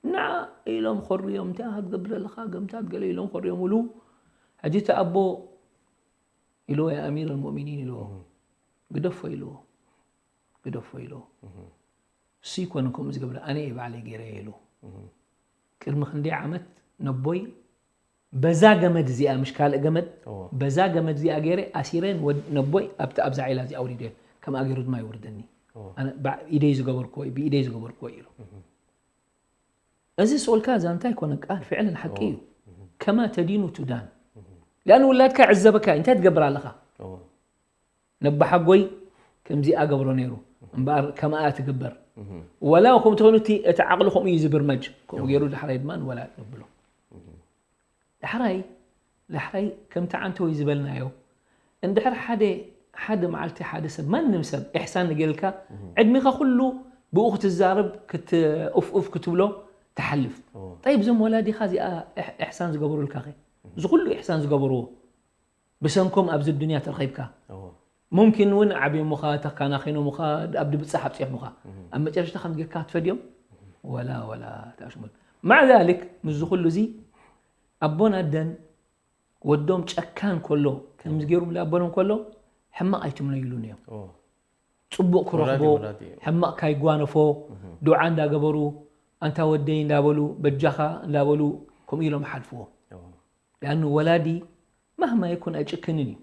ንዓ ኢሎም ኾርዮም፣ እንታይ ኢኻ ትገብር ዘለኻ? ገምታት ገለ ኢሎም ኾርዮም ኢሉ። ሕጂ እቲ ኣቦ ኢልዎ፣ "ያ ኣሚር ኣልሙእሚኒን" ኢልዎ፣ "ግደፎ" ኢልዎ፣ "ግደፎ" ኢልዎ። "እሱ ይኮነ ከምኡ ዝገብረ፣ ኣነ እየ ባዕለይ ገይረዮ" ኢሉ። ቅድሚ ክንደይ ዓመት ነቦይ በዛ ገመድ እዚኣ፣ ምሽ ካልእ ገመድ፣ እዎ። በዛ ገመድ እዚኣ ገይረ ኣሲረን ወድ-፣ ነቦይ ኣብቲ፣ ኣብዛ ዒላ እዚኣ ኣውሪደን፣ ከምኣ ገይሩ ድማ ይወርደኒ። እዎ። ኣነ ባ-፣ ኢደይ ዝገበርክዎ እዩ፣ ብኢደይ ዝገበርክዎ እዩ ኢሉ። እዚ ስኦልካ ዛንታ ኣይኮነን፣ ቃል ፍዕልን ሓቂ እዎ። እዩ። ከማ ተዲኑ ቱዳን። ሊኣን ውላድካ ይዕዘበካ እዩ፣ እንታይ ትገብር ኣለኻ? እዎ። ነባሓጎይ ከምዚኣ ገብሮ ነይሩ፣ እምበኣር ከምኣ ትግበር። ወላ ከምኡ ተኾይኑ እቲ፣ እቲ ዓቕሊ ከምኡ እዩ ዝብርመጅ። ከምኡ ገይሩ ዳሕራይ ድማ ንወላድ ነብሎ። ዳሕራይ፣ ዳሕራይ ከምቲ ዓንተወይ ዝበልናዮ፣ እንድሕር ሓደ፣ ሓደ መዓልቲ ሓደ ሰብ፣ ማንም ሰብ ኢሕሳን ንገይርልካ፣ ዕድሜኻ ኩሉ ብኡ ክትዛረብ፣ ክት-፣ ኡፍ ኡፍ ክትብሎ ትሓልፍ። እዎ። ጠይብ፣ እዞም ወላዲኻ እዚኣ ኢሕ-፣ ኢሕሳን ዝገበሩልካ ኸ? እዚ ኩሉ ኢሕሳን ዝገበርዎ፣ ብሰንኮም ኣብዚ ዱንያ ተረኺብካ። እዎ። ሙምኪን እውን ዓብዮምኻ፣ ተካናኺኖምኻ፣ ኣብ ድብጻሕ ኣብጺሖምኻ። ኣብ መጨረሽታ ከም ጌርካ ክትፈድዮም? ወላ፣ ወላ ተኣሽሙል። ማዕ ዛሊክ፣ ምስዚ ኩሉ እዚ፣ ኣቦን ኣደን ወዶም ጨካን ከሎ፣ ከምዚ ገይሩም ላበሎም ከሎ፣ ሕማቕ ኣይትምነዩሉን እዮም። እዎ። ጽቡቕ ክረኽቦ፣ ወላዲ፣ ወላዲ እዮም። ሕማቕ ካይጓነፎ፣ ዱዓ እንዳገበሩ፣ ኣንታ ወደይ እንዳበሉ፣ በጃኻ እንዳበሉ፣ ከምኡ ኢሎም ሓልፍዎ። እዎ። ሊኣኑ ወላዲ ማህማ ይኩን ኣይጭክንን እዩ።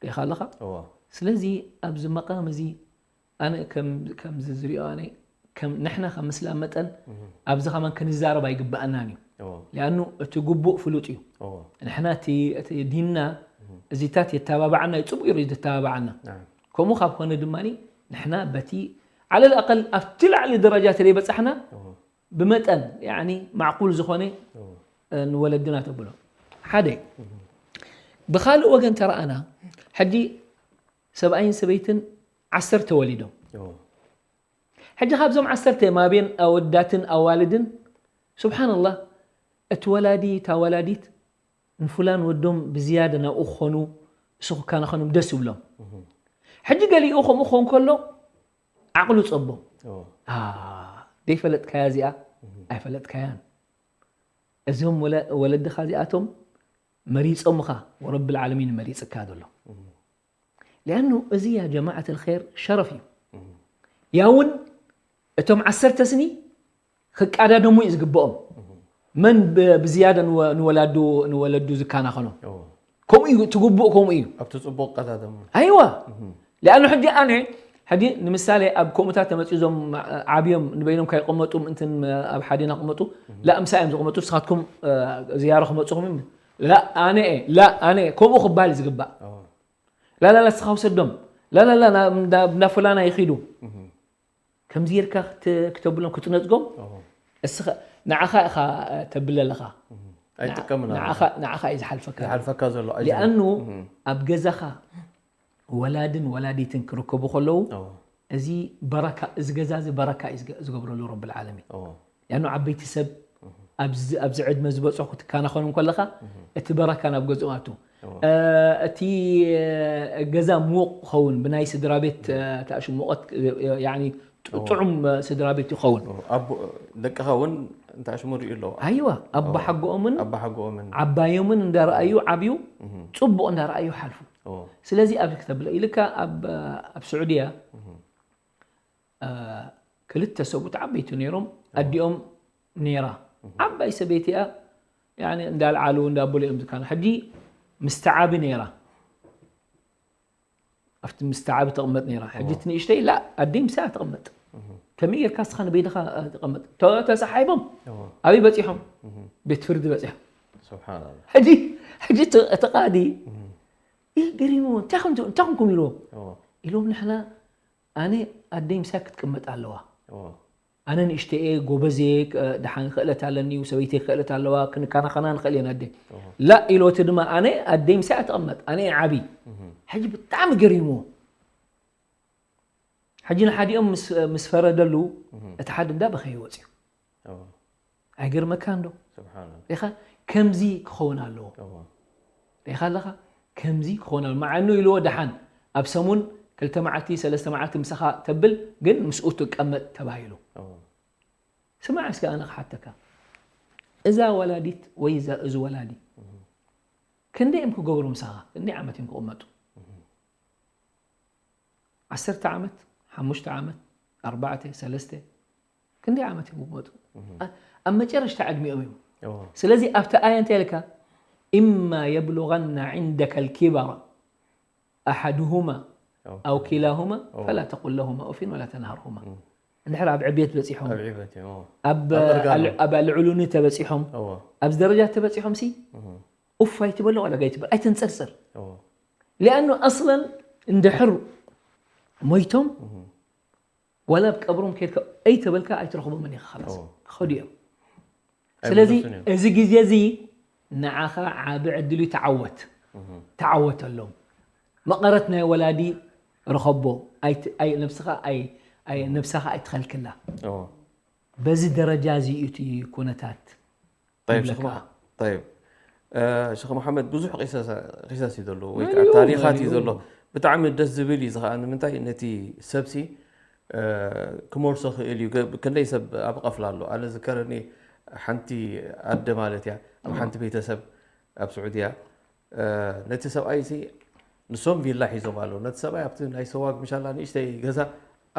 ሪኢኻ ኣለኻ? እዎ። ስለዚ ኣብዚ መቃም እዚ ኣነ ከም፣ ከምዚ ዝሪኦ ኣነ ከም ንሕና ከም ምስላም መጠን ኣብዚ ከማን ክንዛረብ ኣይግበኣናን እዩ። እዎ። ሊኣኑ እቲ ግቡእ ፍሉጥ እዩ። እዎ። ንሕና እቲ፣ እቲ ዲንና እዚታት የተባባዓና እዩ፣ ጽቡቅ እዩ ዘተባባዓና። ናም። ከምኡ ካብ ኮነ ድማ ንሕና በቲ ዓለል ኣቀል ኣብቲ ላዕሊ ደረጃ ተለይ በጻሕና እዎ። ብመጠን ያኒ ማዕቁል ዝኾነ እዎ። ንወለድና ተብሎ። ሓደ። ብኻልእ ወገን ተረኣና፣ ሕጂ ሰብኣይን ሰበይትን ዓሰርተ ወሊዶም። እዎ። ሕጂ ካብዞም ዓሰርተ ማቤን ኣወዳትን ኣዋልድን፣ ሱብሓነላህ፣ እቲ ወላዲ፣ እታ ወላዲት ንፉላን ወዶም ብዝያደ ናብኡ ክኾኑ፣ እሱ ክከናኸኖም ደስ ይብሎም። እህ። ሕጂ ገሊኡ ከምኡ ክኾን ከሎ፣ ዓቕሉ ጸቦም። እዎ። ኣ፣ ዘይፈለጥካያ እዚኣ፣ እህ። ኣይፈለጥካያን። እዞም ወለ-፣ ወለድኻ እዚኣቶም መሪጾምኻ፣ ወረብል ዓለሚን መሪጽካ ዘሎ። እህ። ሊኣኑ እዚ ያ ጀማዓት ኣልኸይር ሸረፍ እዩ። እህ። ያውን እቶም ዓሰርተ ስኒ ክቃዳደሙ እዩ ዝግብኦም። እህ። መን ብ-፣ ብዝያዳ ንወ-፣ ንወላዱ፣ ንወለዱ ዝካናኸኖ? እዎ። ከምኡ እዩ፣ እቲ ግቡእ ከምኡ እዩ። ኣብቲ ጽቡቕ ቀዳደሙ። ኣይዋ። እህ። ሊኣኑ ሕጂ ኣነ፣ ሕጂ ንምሳሌ ኣብ ከምኡታት ተመጺኡ እዞም ዓብዮም ንበይኖም ካይቀመጡ ምእንትን ኣብ ሓዲና ቅመጡ፣ እህ። ላ ምሳይ እዮም ዝቕመጡ፣ ንስኻትኩም፣ እ፣ ዝያሮ ክመጽኹም እዮም። ላ ኣነ እየ፣ ላ ኣነ እየ፣ ከምኡ ክባል እዩ ዝግባእ። እዎ። ላላላ እስኻ ውሰዶም። ላላላ ና-፣ እንዳ-፣ እንዳ ፍላና ይኺዱ። እህ። ከምዚ ጌርካ ክት-፣ ክተብሎም ክትነጽጎም፣ እዎ። እስኻ፣ ንዓኻ ኢኻ ተብል ኣለኻ። እህ። ኣይጥቀምን ንዓ-፣ ኣለኻ። ንዓኻ፣ ንዓኻ እዩ ዝሓልፈካ። ዝሓልፈካ ዘሎ ኣጅሪ። ሊኣኑ እህ። ኣብ ገዛኻ ወላድን ወላዲትን ክርከቡ ከለዉ፣ እዎ። እዚ በረካ፣ እዚ ገዛ እዚ በረካ እዩ ዝገ-፣ ዝገብረሉ ረብል ዓለሚን። እዎ። ያኑ ዓበይቲ ሰብ እህ። ኣብዚ፣ ኣብዚ ዕድመ ዝበጽሑ ክትከናኸኑ ከለኻ፣ እህ። እቲ በረካ ናብ ገዝኦም ኣቱ። እዎ። እ፣ እቲ፣ እ፣ ገዛ ምዉቕ ክኸውን ብናይ ስድራ ቤት፣ እ፣ ተኣሽሙቐት፣ እ፣ ያኒ ጥ-፣ እዎ። ጥዑም፣ እ፣ ስድራ ቤት ይኸውን። እዎ። ኣቦ-፣ ደቅኻ እውን እንተኣሽሙ ርእዩ ኣለዎ። ኣይዋ፣ ኣቦ እዎ። ሓጎኦምን ኣቦ ሓጎኦምን። ዓባዮምን እንዳረኣዩ ዓብዩ፣ እህ። ጽቡቕ እንዳረኣዩ ሓልፉ። እዎ። ስለዚ ኣብዚ ክተብለ ኢልካ ኣብ፣ ኣብ ስዑድያ፣ እህ። እ፣ ክልተ ሰብኡት ዓበይቲ ነይሮም፣ እዎ። ኣዲኦም ነይራ። እህ። ዓባይ ሰበይቲ እያ፣ ያኒ እንዳልዓሉ እንዳበሉ እዮም ዝካኑ። ሕጂ ምስቲ ዓቢ ነይራ። ኣብቲ ምስቲ ዓቢ ትቕመጥ ነይራ። ሕጂ እዎ። እቲ ንእሽተይ፣ ላ፣ ኣደይ ምሳኣ ትቕመጥ። እህ። ከመይ ጌርካ እስኻ ንበይንኻ ትቐመጥ? ተ-፣ ተሰሓይቦም። እዎ። ኣበይ በጺሖም? እህ። ቤት ፍርዲ በጺሖም። ሱብሓነላህ። ሕጂ፣ ሕጂ እቲ፣ እቲ ቃዲ፣ እህ። ይህ ገሪሙ፣ እንታይ ኮንኩም፣ እንታይ ኮንኩም ኢልዎም? እዎ። ኢሎም ንሕና ኣነ ኣደይ ምሳይ ክትቅመጥ ኣለዋ። እዎ። ኣነ ንእሽተይ እየ፣ ጎበዝ እየ፣ ክ-፣ ደሓን ክእለት ኣለኒ፣ ሰበይተይ ክእለት ኣለዋ፣ ክንከናኸና ንኽእል እየን ኣደይ። እዎ። ላእ ኢሎ እቲ ድማ ኣነ ኣደይ ምሳይ ኣትቐመጥ፣ ኣነ እየ ዓብዪ። እህ። ሕጂ ብጣዕሚ ገሪምዎ። ሕጂ ንሓዲኦም ምስ፣ ምስ ፈረደሉ፣ እህ። እቲ ሓደ እንዳበኸየ ወፂኡ። እዎ። ኣይገርመካን ዶ? ስብሓንላህ። ሪኢኻ? ከምዚ ክኸውን ኣለዎ። እዎ። ሪኢኻ ኣለኻ? ከምዚ ክኸውን ኣለዎ። መዓኑ ኢልዎ ደሓን ኣብ ሰሙን ክልተ መዓልቲ፣ ሰለስተ መዓልቲ ምሳኻ ተብል፣ ግን ምስኡ ትቀመጥ ተባሂሉ። እዎ። ስማዕ እስከ ኣነ ክሓተካ፣ እዛ ወላዲት ወይ እዛ እዚ ወላዲ ክንደይ እዮም ክገብሩ ምሳኻ? ክንደይ ዓመት እዮም ክቕመጡ? ዓሰርተ ዓመት፣ ሓሙሽተ ዓመት፣ ኣርባዕተ፣ ሰለስተ፣ ክንደይ ዓመት እዮም ክቕመጡ? ኣብ መጨረሽታ ዕድሚኦም እዮም። ስለዚ ኣብቲ ኣያ እንታይ ኢልካ? إما يبلغن عندك الكبر أحدهما أو كلاهما فلا تقل لهما أف ولا تنهرهما. እንድሕር ኣብ ዕብየት በፂሖም፣ ኣብ ኣልዕሉኒ ተበፂሖም፣ ኣብዚ ደረጃ ተበፂሖም ሲ ኡፍ ኣይትበሎ ዋላ ኣይትበል ኣይተንፅርፅር። ሊኣኑ ኣስለን እንድሕር ሞይቶም ዋላ ኣብ ቀብሮም ከድካ ኣይተበልካ ኣይትረኽቦምን ኢኻ። ላስ ክኸዱ እዮም። ስለዚ እዚ ግዜ እዚ ንዓኻ ዓቢ ዕድል እዩ። ተዓወት፣ ተዓወተሎም። መቐረት ናይ ወላዲ ርኸቦ። ነብስኻ ነብሳኻ ኣይትኸልክላ። በዚ ደረጃ እዚ እዩ እቲ ኩነታት። ይብለካ። ሸኽ መሓመድ ብዙሕ ቂሰስ እዩ ዘሎ ወይ ከዓ ታሪኻት እዩ ዘሎ። ብጣዕሚ ደስ ዝብል እዩ ዝኸዓ ንምንታይ ነቲ ሰብሲ ክመልሶ ክእል እዩ። ክንደይ ሰብ ኣብ ቐፍላ ኣሎ። ኣነ ዝከረኒ ሓንቲ ኣደ ማለት እያ ኣብ ሓንቲ ቤተሰብ ኣብ ስዑድያ ነቲ ሰብኣይ ሲ ንሶም ቪላ ሒዞም ኣለዉ። ነቲ ሰብኣይ ኣብቲ ናይ ሰዋግ ምሻላ ንእሽተይ ገዛ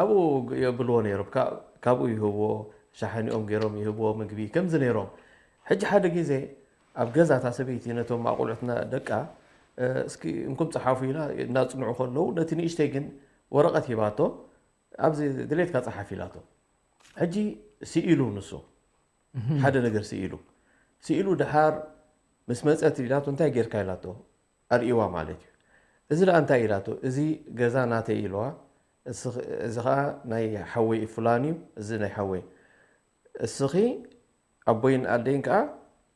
ኣብኡ የብልዎ ነይሮም። ካብኡ ይህብዎ፣ ሻሕኒኦም ገይሮም ይህብዎ ምግቢ ከምዚ ነይሮም። ሕጂ ሓደ ግዜ ኣብ ገዛ እታ ሰበይቲ ነቶም ኣቑልዑትና ደቃ እስኪ እንኩም ፀሓፉ ኢላ እናፅንዑ ከለዉ ነቲ ንእሽተይ ግን ወረቐት ሂባቶ ኣብዚ ድሌትካ ፀሓፍ ኢላቶ። ሕጂ ስኢሉ ንሱ ሓደ ነገር ስኢሉ ስኢሉ ድሓር ምስ መፀት ኢላቶ እንታይ ጌርካ ኢላቶ ኣርእይዋ ማለት እዩ። እዚ ደኣ እንታይ ኢላቶ እዚ ገዛ ናተይ ኢልዋ እዚ ከዓ ናይ ሓወይ እዩ ፍላን እዩ እዚ ናይ ሓወይ እስኺ ኣቦይን ኣደይን ከዓ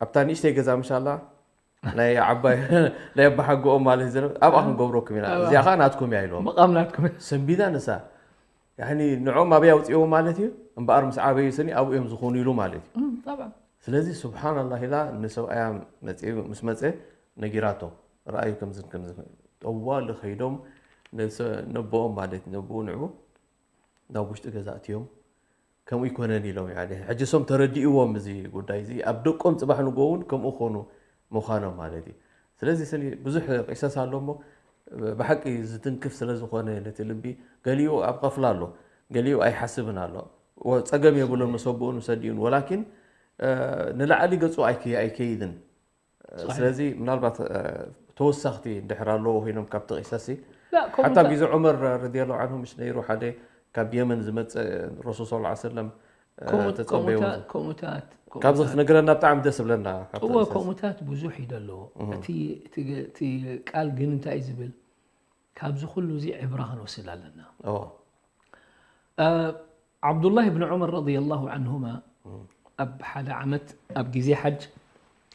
ኣብታ ንእሽተይ ገዛ ምሻላ ናይ ዓባይ ናይ ኣባሓጎኦም ማለት ዘለ ኣብኣ ክንገብረኩም ኢና እዚኣ ከዓ ናትኩም እያ ኢልዎም። መቃም ናትኩም። ሰንቢዳ ንሳ ያኒ ንዕኦም ኣበይ ኣውፅእዎ ማለት እዩ። እምበኣር ምስ ዓበዩ ስኒ ኣብኡ እዮም ዝኾኑ ኢሉ ማለት እዩ። ስለዚ ስብሓንላህ ኢላ ንሰብኣያ መፂኡ ምስ መፀ ነጊራቶ ረኣዩ ከምዝን ከምዝን ጠዋሊ ከይዶም ነቦኦም ማለት ነቦኡ ንዑ ናብ ውሽጢ ገዛ ኣትዮም ከምኡ ይኮነን ኢሎም ሕጂ ሶም ተረዲእዎም እዚ ጉዳይ እዚ ኣብ ደቆም ፅባሕ ንጎ እውን ከምኡ ኮኑ ምዃኖም ማለት እዩ። ስለዚ ስኒ ብዙሕ ቂሰስ ኣሎ እሞ ብሓቂ ዝትንክፍ ስለ ዝኾነ ነቲ ልቢ ገሊኡ ኣብ ቐፍላ ኣሎ ገሊኡ ኣይሓስብን ኣሎ ጸገም የብሉን ምስ ኣቦኡን ምስ ኣዲኡን ወላኪን ንላዕሊ ገጹ ኣይከይድን ስለዚ ምናልባት ተወሳኽቲ እንድሕር ኣለዎ ኮይኖም ካብቲ ቂሰሲ ሓታ ኣብ ግዜ ዑመር ረዲየላሁ ዓንሁ ምሽ ነይሩ ሓደ ካብ የመን ዝመፀ ረሱል ስ ሰለም ተፀበይዎ ካብዚ ክትነግረና ብጣዕሚ ደስ ብለና እዎ ከምኡታት ብዙሕ እዩ ደለዎ እቲ ቃል ግን እንታይ እዩ ዝብል ካብዚ ኩሉ እዚ ዕብራ ክንወስድ ኣለና ዓብዱላህ ብን ዑመር ረዲየላሁ ዓንሁማ ኣብ ሓደ ዓመት ኣብ ግዜ ሓጅ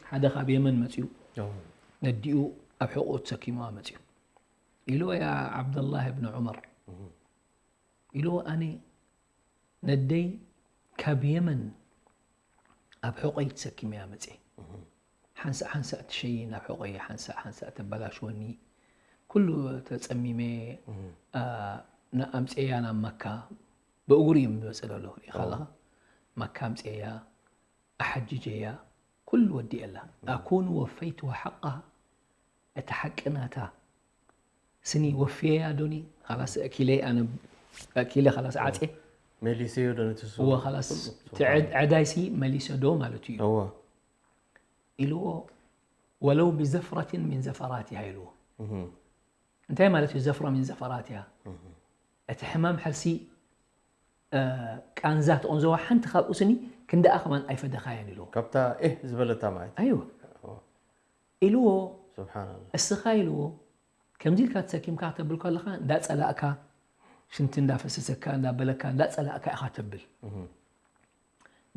ሓደ ካብ የመን መፅኡ ነዲኡ ኣብ ሕቁኡ ተሰኪሙዋ መፅኡ ኢልዎ ያ ዓብደላህ ብን ዑመር ኢልዎ ኣነ ነደይ ካብ የመን ኣብ ሕቆይ ተሰኪመያ መፅእ ሓንሳእ ሓንሳእ ትሸይን ኣብ ሕቆይ ሓንሳእ ሓንሳእ ተበላሽወኒ ኩሉ ተፀሚመ ኣምፅኤያ ናብ መካ ብእግሩ እዩ ዝመፅእ ዘሎ ሪኢኻ ኣለኻ መካ ኣምፅኤያ ኣሓጅጀያ ኩሉ ወዲኤላ ኣኩኑ ወፈይትዋ ሓቃ እቲ ሓቂ ናታ ስኒ ወፍየያ ዶኒ ኻላስ ኣኪለ ኣነ ኣኪለ ኻላስ ዓጼ መሊሰዮ ዶ ነቲ እሱ እወ ኻላስ እቲ ዕድ- ዕዳይሲ መሊሰ ዶ ማለት እዩ እወ ኢልዎ ወለው ብዘፍረትን ምን ዘፈራትሃ ኢልዎ እህ እንታይ ማለት እዩ ዘፍረ ምን ዘፈራትሃ እቲ ሕማም ሕርሲ እ፣ ቃንዛ ትቕንዘዋ ሓንቲ ካብኡ ስኒ ክንደኣ ከማን ኣይፈደኻያን ኢልዎ ካብታ ኤህ ዝበለታ ማለት እዩ ኣይወ ኢልዎ ስብሓንላ እስኻ ኢልዎ ከምዚ ኢልካ ተሰኪምካ ከተብል ከለኻ እንዳፀላእካ ሽንቲ እንዳፈሰሰካ እንዳበለካ እንዳፀላእካ ኢኻ ተብል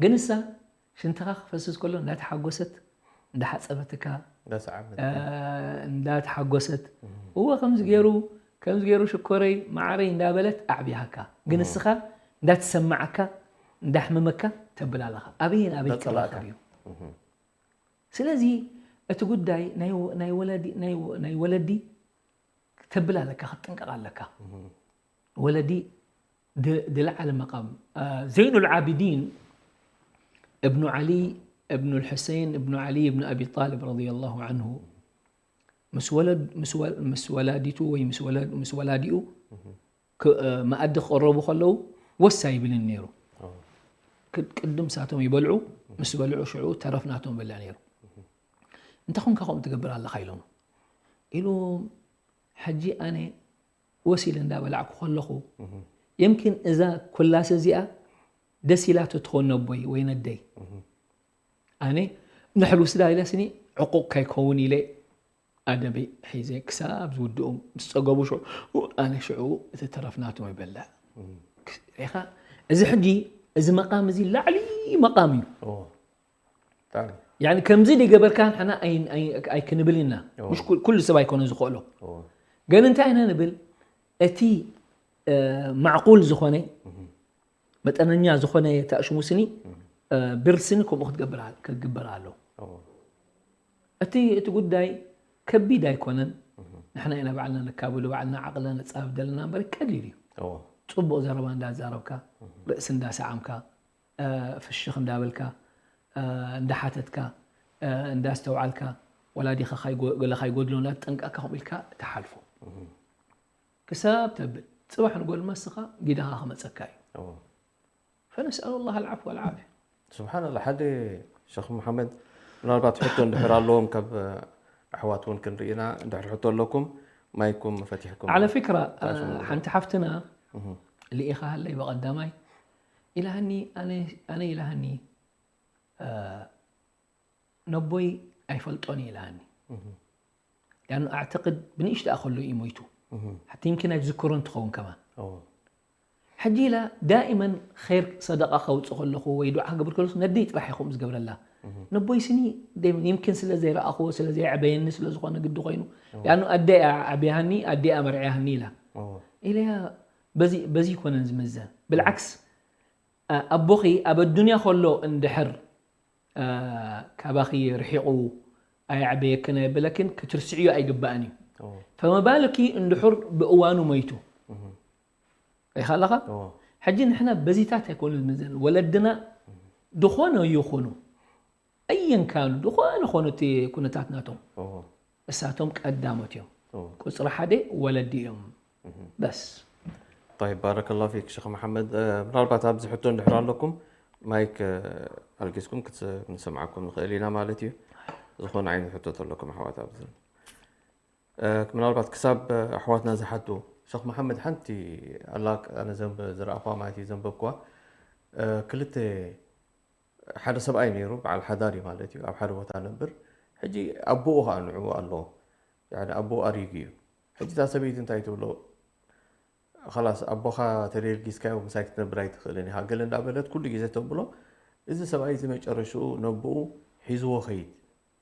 ግን እሳ ሽንትኻ ክፈስስ ከሎ እንዳተሓጎሰት እንዳሓፀበትካ እንዳሰዓበት እንዳተሓጎሰት እወ ከምዚ ገይሩ ከምዚ ገይሩ ሽኮረይ ማዓረይ እንዳበለት ኣዕቢሃካ ግን እስኻ እንዳተሰማዓካ እንዳሕመመካ ተብል ኣለኻ ኣበየን ኣበይ እንዳፀላእካ። ክራኸብ እዩ ስለዚ እቲ ጉዳይ ናይ ወ- ናይ ወለዲ ናይ ወ- ናይ ወለዲ ተብል ኣለካ ክትጥንቀቕ ኣለካ ወለዲ ድ- ድልዓለ መቃም አ፣ ዘይኑ ልዓቢዲን እብኑ ዓሊ እብኑ ልሕሰይን እብኑ ዓሊ እብኑ ኣቢ ጣልብ ረዲየላሁ ዓንሁ ምስ ወለድ ምስ ወ- ምስ ወላዲቱ ወይ ምስ ወለድ ምስ ወላዲኡ ክ- እ፣ መኣዲ ክቕረቡ ከለዉ ወሳ ይብልን ነይሩ። ክ- ቅድም ሳቶም ይበልዑ፣ ምስ በልዑ ሽዑ ተረፍ ናቶም በልዕ ነይሩ። እንታይ ኮንካ ከምኡ ትገብር ኣለኻ ኢሎም ኢሉ። ሕጂ ኣነ ወሲል እንዳበላዕኩ ከለኹ የምኪን እዛ ኩላስ እዚኣ ደስ ኢላቶ ትኾን ነቦይ ወይ ነደይ። ኣነ ንሕል ውስዳ ኢለ ስኒ ዕቁቕ ከይከውን ኢለ ኣደበይ ሒዘ ክሳብ ዝውድኡ ምስ ጸገቡ ሽዑ ኣነ ሽዑ እቲ ተረፍ ናቶም ይበልዕ። ኢኻ እዚ ሕጂ እዚ መቃም እዚ ላዕሊ መቃም እዩ። اه تعال يعني ከምዚ ደይገበርካ ንሕና ኣይ- ኣይ- ኣይክንብል ኢና። اه مش ኩል- ኩሉ ሰብ ኣይኮነ ዝኽእሎ። اه ግን እንታይ ኢና ንብል እቲ እ፣ ማዕቁል ዝኾነ መጠነኛ ዝኾነ ተኣሽሙ ስኒ እ፣ ብር ስኒ ከምኡ ክትገብር ኣ- ክግበር ኣሎ። اه እቲ እቲ ጉዳይ ከቢድ ኣይኮነን። ንሕና ኢና ባዕልና ነካብሉ ባዕልና ዓቕልና ነፃብብ ዘለና እምበር ቀሊል እዩ። اه ፅቡቕ ዘረባ እንዳዛረብካ ርእሲ እንዳሰዓምካ እ፣ ፍሽኽ እንዳበልካ እ፣ እንዳሓተትካ እ፣ እንዳስተውዓልካ ወላዲኻ ካይጎ- ገለ ካይጎድሎ እንዳተጠንቀቕካ ከምኡ ኢልካ ትሓልፎ ክሳብ ተብል ፅባሕ ንጎል መስኻ ጊዳኻ ክመፀካ እዩ። اه فنسأل الله العفو والعافية. سبحان الله ሓደ ሸኽ መሓመድ ምናልባት ሕቶ እንድሕር ኣለዎም ካብ ኣሕዋት እውን ክንርኢ ኢና። እንድሕር ሕቶ ኣለኩም ማይኩም ፈቲሕኩም على فكرة ሓንቲ ሓፍትና ልኢኻ ሃለይ ብቐዳማይ ኢላሃኒ ኣነ ኣነ ኢላሃኒ ነቦይ ኣይፈልጦን ኢላሃኒ لأنه أعتقد ብንእሽተኣ ከሎ እዩ ሞይቱ حتى يمكن ኣይትዝክሮን ትኸውን كمان اه ሕጂ ኢላ دائما خير صدقة ከውፅእ ከለኹ ወይ ዱዓ ክገብር ከለኹ ነደይ ጥራሕ እየ ከምኡ ዝገብረላ ነቦይ ስኒ يمكن ስለ ዘይረኣኽዎ ስለ ዘየዕበየኒ ስለ ዝኾነ ግዲ ኮይኑ لأنه ኣደይ ኣዕብያሃኒ ኣደይ ኣመርዕያሃኒ ኢላ اه ኢለያ በዚ በዚ ይኮነን ዝምዘን بالعكس ኣቦኺ ኣብ ኣዱንያ ከሎ እንድሕር ካባኺ ርሒቑ ኣየዕበየክን ኣየብለክን ክትርስዕዮ ኣይግባእን እዩ اه فما بالك እንድሕር ብእዋኑ ሞይቱ ሪኻ ኣለኻ اه ሕጂ ንሕና በዚታት ኣይኮነ ዝምዘን ወለድና ዝኾነ ይኹኑ ኣየን ካኑ ዝኾነ ኾኑ እቲ ኩነታት ናቶም اه እሳቶም ቀዳሞት እዮም اه ቁፅሪ ሓደ ወለዲ እዮም በስ طيب بارك الله فيك شيخ محمد ምናልባት ኣብዚ ሕቶ እንድሕር ኣለኩም ማይክ ኣልጊስኩም ክንሰምዓኩም ንኽእል ኢና ማለት እዩ ዝኾነ ዓይነት ሕቶ ተለኩም ኣሕዋት ኣብዚ ምናልባት ክሳብ ኣሕዋትና ዝሓቱ ሸኽ መሓመድ ሓንቲ ኣላ ኣነ ዝረኣኹዋ ማለት እዩ ዘንበብኩዋ ክልተ ሓደ ሰብኣይ ነይሩ በዓል ሓዳር እዩ ማለት እዩ ኣብ ሓደ ቦታ ነብር ሕጂ ኣቦኡ ከዓ ንዕኡ ኣለዎ ኣቦኡ ኣሪጉ እዩ ሕጂ እታ ሰበይቲ እንታይ ትብሎ ኸላስ ኣቦኻ ተደልጊስካዮ ምሳይ ክትነብር ኣይትኽእልን ኢኻ ገለ እንዳበለት ኩሉ ግዜ ተብሎ እዚ ሰብኣይ እዚ መጨረሽኡ ነቦኡ ሒዝዎ ኸይድ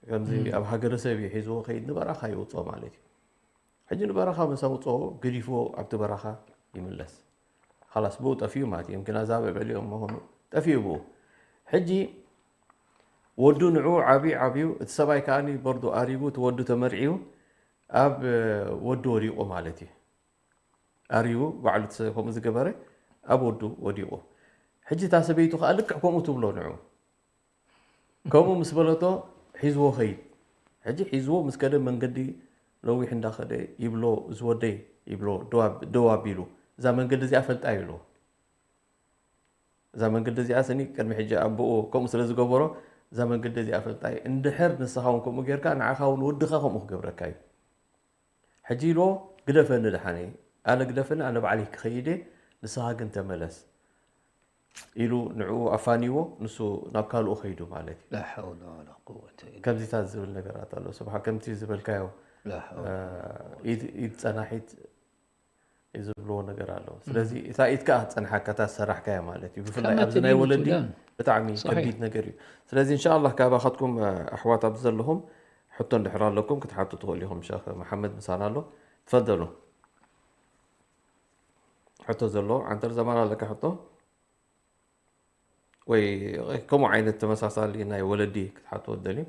ከምዚ ኣብ ሃገረሰብ እዩ ሒዝዎ ኸይድ ንበረኻ ይውፅኦ ማለት እዩ ሕጂ ንበረኻ ምስ ኣውፅኦ ገዲፍዎ ኣብቲ በረኻ ይምለስ ኸላስ ብኡ ጠፊኡ ማለት እዩ ምክና ዛበ በሊኦም መኾኑ ጠፊኡ ብኡ ሕጂ ወዱ ንዑ ዓብዩ ዓብዩ እቲ ሰብኣይ ከዓኒ በርዱ ኣሪጉ እቲ ወዱ ተመርዕዩ ኣብ ወዱ ወዲቑ ማለት እዩ ኣሪቡ ባዕሉ ከምኡ ዝገበረ ኣብ ወዱ ወዲቑ ሕጂ እታ ሰበይቱ ከዓ ልክዕ ከምኡ ትብሎ ንዑ ከምኡ ምስ በለቶ ሒዝዎ ኸይድ ሕጂ ሒዝዎ ምስ ከደ መንገዲ ነዊሕ እንዳኸደ ይብሎ ዝወደይ ይብሎ ደው ኣቢሉ እዛ መንገዲ እዚኣ ፈልጣ ይብሎ እዛ መንገዲ እዚኣ ስኒ ቅድሚ ሕጂ ኣቦኡ ከምኡ ስለ ዝገበሮ እዛ መንገዲ እዚኣ ፈልጣ እንድሕር ንስኻ እውን ከምኡ ጌርካ ንዓኻ እውን ወድኻ ከምኡ ክገብረካ እዩ ሕጂ ኢልዎ ግደፈኒ ደሓነይ ኣነ ግደፈኒ ኣነ ባዕለይ ክኸይደ ንስኻ ግን ተመለስ ኢሉ ንዕኡ ኣፋኒዎ ንሱ ናብ ካልኡ ከይዱ ማለት እዩ لا حول ولا قوة إلا ከምዚታት ዝብል ነገራት ኣሎ ስብሓ ከምቲ ዝበልካዮ لا حول ኢድ ኢድ ፀናሒት ዝብልዎ ነገር ኣሎ ስለዚ እታ ኢድ ከዓ ፀንሓካ እታ ዝሰራሕካያ ማለት እዩ ብፍላይ ከመ ኣብዚ ናይ ትዲኑ ወለዲ ቱዳን። ብጣዕሚ صحيح. ከቢድ ነገር እዩ ስለዚ እንሻላ ካባኻትኩም ኣሕዋት ኣብዚ ዘለኹም ሕቶ እንድሕር ኣለኩም ክትሓቱ ትኽእሉ ኢኹም ሸክ መሓመድ ምሳና ኣሎ ትፈደሉ ሕቶ ዘሎ ዓንተር ዘማን ኣለካ ሕቶ ወይ ከምኡ ዓይነት ተመሳሳሊ ናይ ወለዲ ክትሓትዎ ደልዩ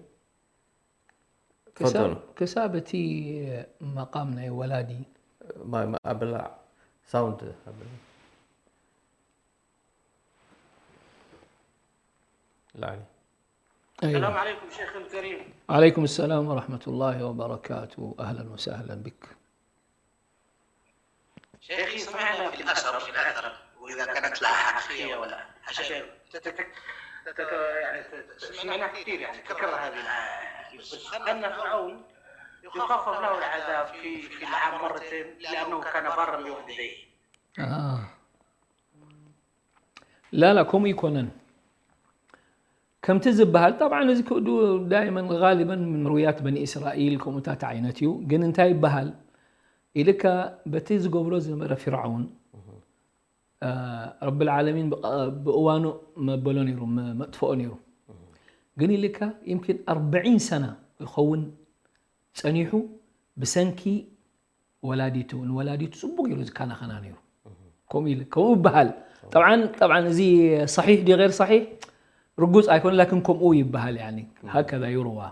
ክሳብ ትፈደሉ ክሳብ እቲ መቃም ናይ ወላዲ ማይ ማይ ኣብላዕ ሳውንድ ኣብላዕ العلي. أيوة. السلام عليكم شيخ الكريم. عليكم السلام ورحمة الله وبركاته. أهلا وسهلا بك. شيخي، سمعنا في الأثر في الأثر وإذا كانت لها حقيقية ولا، عشان تتك- تت- يعني ت- سمعنا كثير، يعني تكرر هذه الآية. بس أن فرعون يخفف له العذاب في في العام مرتين لأنه كان بارا بوالديه. آه. لا لا، ከምኡ ኣይኮነን። ከምቲ ዝበሃል፣ طبعا እዚ ክእዱ دائما غالبا من مرويات بني إسرائيل ከምኡታት ዓይነት እዩ። ግን እንታይ ይበሃል ኢልካ፣ በቲ ዝገብሮ ዝነበረ ፊርዓውን ረብል ዓለሚን ብእዋኑ መበሎ ነይሩ፣ መጥፍኦ ነይሩ። ግን ኢልካ يمكن أربعين ሰና ይኸውን ጸኒሑ ብሰንኪ ወላዲቱ፣ ንወላዲቱ ጽቡቕ ገይሩ ዝከናኸና ነይሩ። ከምኡ ኢሉ ከምኡ ይበሃል። طبعا طبعا እዚ صحيح ድዩ غير صحيح ርጉጽ ኣይኮነ፣ لكن ከምኡ ይበሃል። يعني هكذا يروى.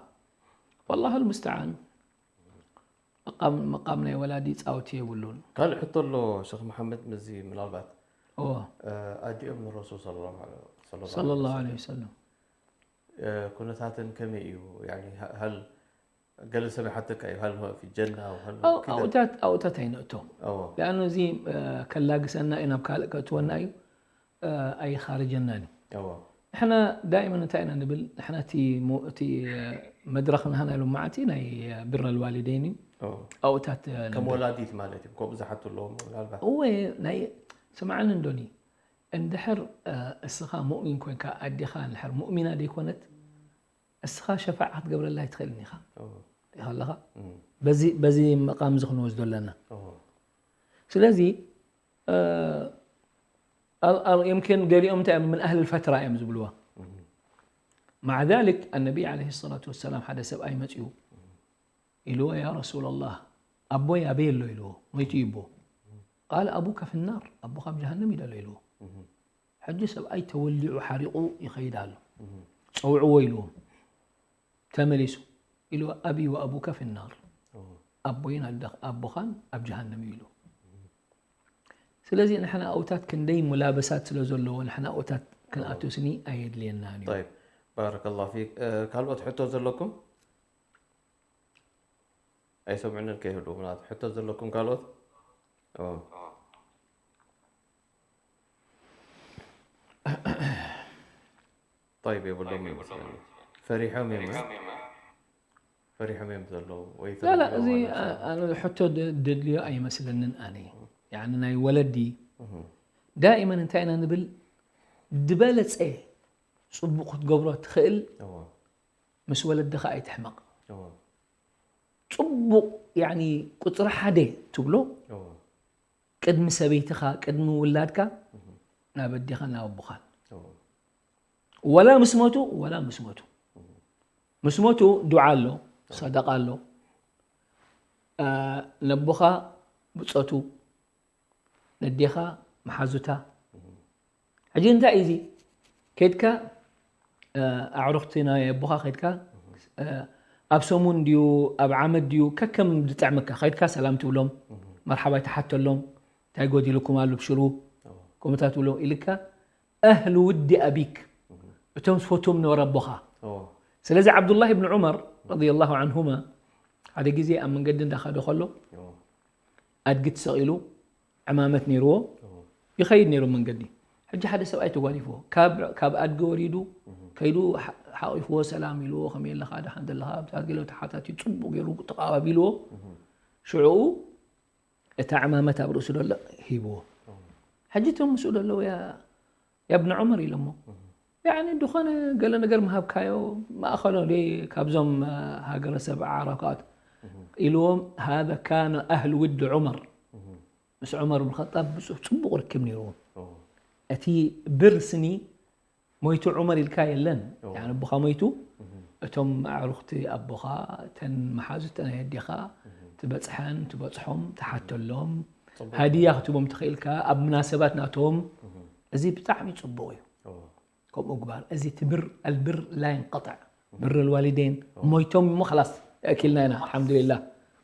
والله المستعان. መቃም መቃም ናይ ወላዲ ጻውቲ የብሉን። ካልእ ሕቶ ኣሎ ሸኽ መሓመድ፣ ምስዚ ምናልባት እዎ ኣዲኦም ንረሱል صلى الله عليه وسلم صلى الله عليه وسلم ኩነታተን ከመይ እዩ? يعني هل ገለ ሰብ ይሓተካ እዩ، هل هو في الجنة أو هل هو كذا؟ ኣብኡታት ኣብኡታት ኣይነእቶም እዎ لأنه እዚ ከላግሰና እዩ፣ ናብ ካልእ ከእትወና እዩ፣ ኣይኻርጀናን እዩ። እዎ ንሕና دائما እንታይ ኢና ንብል? ንሕና እቲ ሞ- እቲ መድረኽ ናህና ሎም መዓልቲ ናይ ብረ ልዋሊደይን እዩ። እዎ ኣብኡታት ከም ወላዲት ማለት እዩ። ከምኡ ዝሓቱ ኣለዎም ምናልባት እወ ናይ ስምዓኒ እንዶኒ እንድሕር እስኻ ሙእሚን ኮንካ ኣዴኻ እንድሕር ሙእሚና ደይኮነት እስኻ ሸፋዓ ክትገብረላ ኣይትኽእልን ኢኻ እዎ ኢኻ ኣለኻ እም በዚ በዚ መቃም እዚ ክንወስዶ ኣለና እዎ ስለዚ يمكن ገሊኦም እንታይ እዮም من أهل الفترة እዮም ዝብልዋ مع ذلك النبي عليه الصلاة والسلام ሓደ ሰብኣይ መፅኡ ኢልዎ يا رسول الله ኣቦይ ኣበይ ኣሎ ኢልዎ ሞይቱ እዩ ኣቦ قال أبوك في النار ኣቦኻ ኣብ ጀሃነም እዩ ዘሎ ኢልዎ ሕጂ ሰብኣይ ተወሊዑ ሓሪቑ ይኸይድ ኣሎ ጸውዕዎ ኢልዎም ተመሊሱ ኢልዎ أبي وأبوك في النار ኣቦይን ኣቦኻን ኣብ ጀሃነም እዩ ኢልዎ ስለዚ ንሕና ኣብኡታት ክንደይ ሙላበሳት ስለ ዘለዎ ንሕና ኣብኡታት ክንኣቱ ስኒ ኣየድልየናን እዩ طيب بارك الله فيك ካልኦት ሕቶ ዘለኩም ኣይሰምዑንን ከይህሉ ምናት ሕቶ ዘለኩም ካልኦት طيب የብሎም ይመስለኒ ፈሪሖም እዮም ፈሪሖም እዮም ዘለዉ ወይ لا لا እዚ ኣነ ሕቶ ደድልዮ ኣይመስለንን ኣነ يعني ናይ ወለዲ دائما እንታይ ኢና ንብል ዝበለፀ ፅቡቅ ክትገብሮ ትኽእል ምስ ወለድኻ ኣይትሕመቕ ፅቡቅ يعني ቁፅሪ ሓደ ትብሎ ቅድሚ ሰበይትኻ ቅድሚ ውላድካ ናብ ኣዴኻ ናብ ኣቦኻን ወላ ምስ ሞቱ ወላ ምስ ሞቱ ምስ ሞቱ ዱዓ ኣሎ ሰደቃ ኣሎ ነቦኻ ብፀቱ ነዴኻ መሓዙታ ሕጂ እንታይ እዩ እዚ ከድካ ኣዕሩኽቲ ናይ ኣቦኻ ከድካ ኣብ ሰሙን ድዩ ኣብ ዓመት ድዩ ከከም ዝጥዕመካ ከድካ ሰላም ትብሎም መርሓባ ትሓተሎም እንታይ ጎዲልኩም ኣሎ ብሽሩ ከምኡታት ትብሎም ኢልካ ኣህል ውዲ ኣቢክ እቶም ዝፈትዎም ነበረ ኣቦኻ ስለዚ ዓብዱላህ ብን ዑመር ረዲየላሁ ዓንሁማ ሓደ ግዜ ኣብ መንገዲ እንዳኸደ ከሎ ኣድጊ ተሰቒሉ ዕማመት ነይርዎ ይኸይድ ነይሩ መንገዲ ሕጂ ሓደ ሰብኣይ ተጓኒፍዎ ካብ ኣድጊ ወሪዱ ከይዱ ሓቂፍዎ ሰላም ኢልዎ ከመይ ኣለኻ ደሓን ዘለኻ ብታት ገለ ተሓታትዩ ፅቡቅ ገይሩ ተቃባቢልዎ ሽዕኡ እታ ዕማመት ኣብ ርእሱ ደሎ ሂብዎ ሕጂ እቶም ምስኡ ደለዉ ያ ብኒ ዑመር ኢሎሞ ያኒ ዝኾነ ገለ ነገር ምሃብካዮ ማእኸሎ ደ ካብዞም ሃገረሰብ ዓረብ ካት ኢልዎም هذا كان أهل ود عمر ምስ ዑመር ብን ኸጣብ ብፁፍ ፅቡቕ ርክብ ነይርዎም እቲ ብር ስኒ ሞይቱ ዑመር ኢልካ የለን ኣቦኻ ሞይቱ እቶም ኣዕሩኽቲ ኣቦኻ እተን መሓዙተ ናይ ኣዴኻ ትበፅሐን ትበፅሖም ትሓተሎም ሃዲያ ክትቦም ትኽእልካ ኣብ ምናሰባት ናቶም እዚ ብጣዕሚ ፅቡቕ እዩ ከምኡ ግባር እዚ ትብር ኣልብር ላ ይንቀጥዕ ብር ልዋሊደይን ሞይቶም እሞ ላስ ኣኪልና ኢና ኣልሓምዱሊላ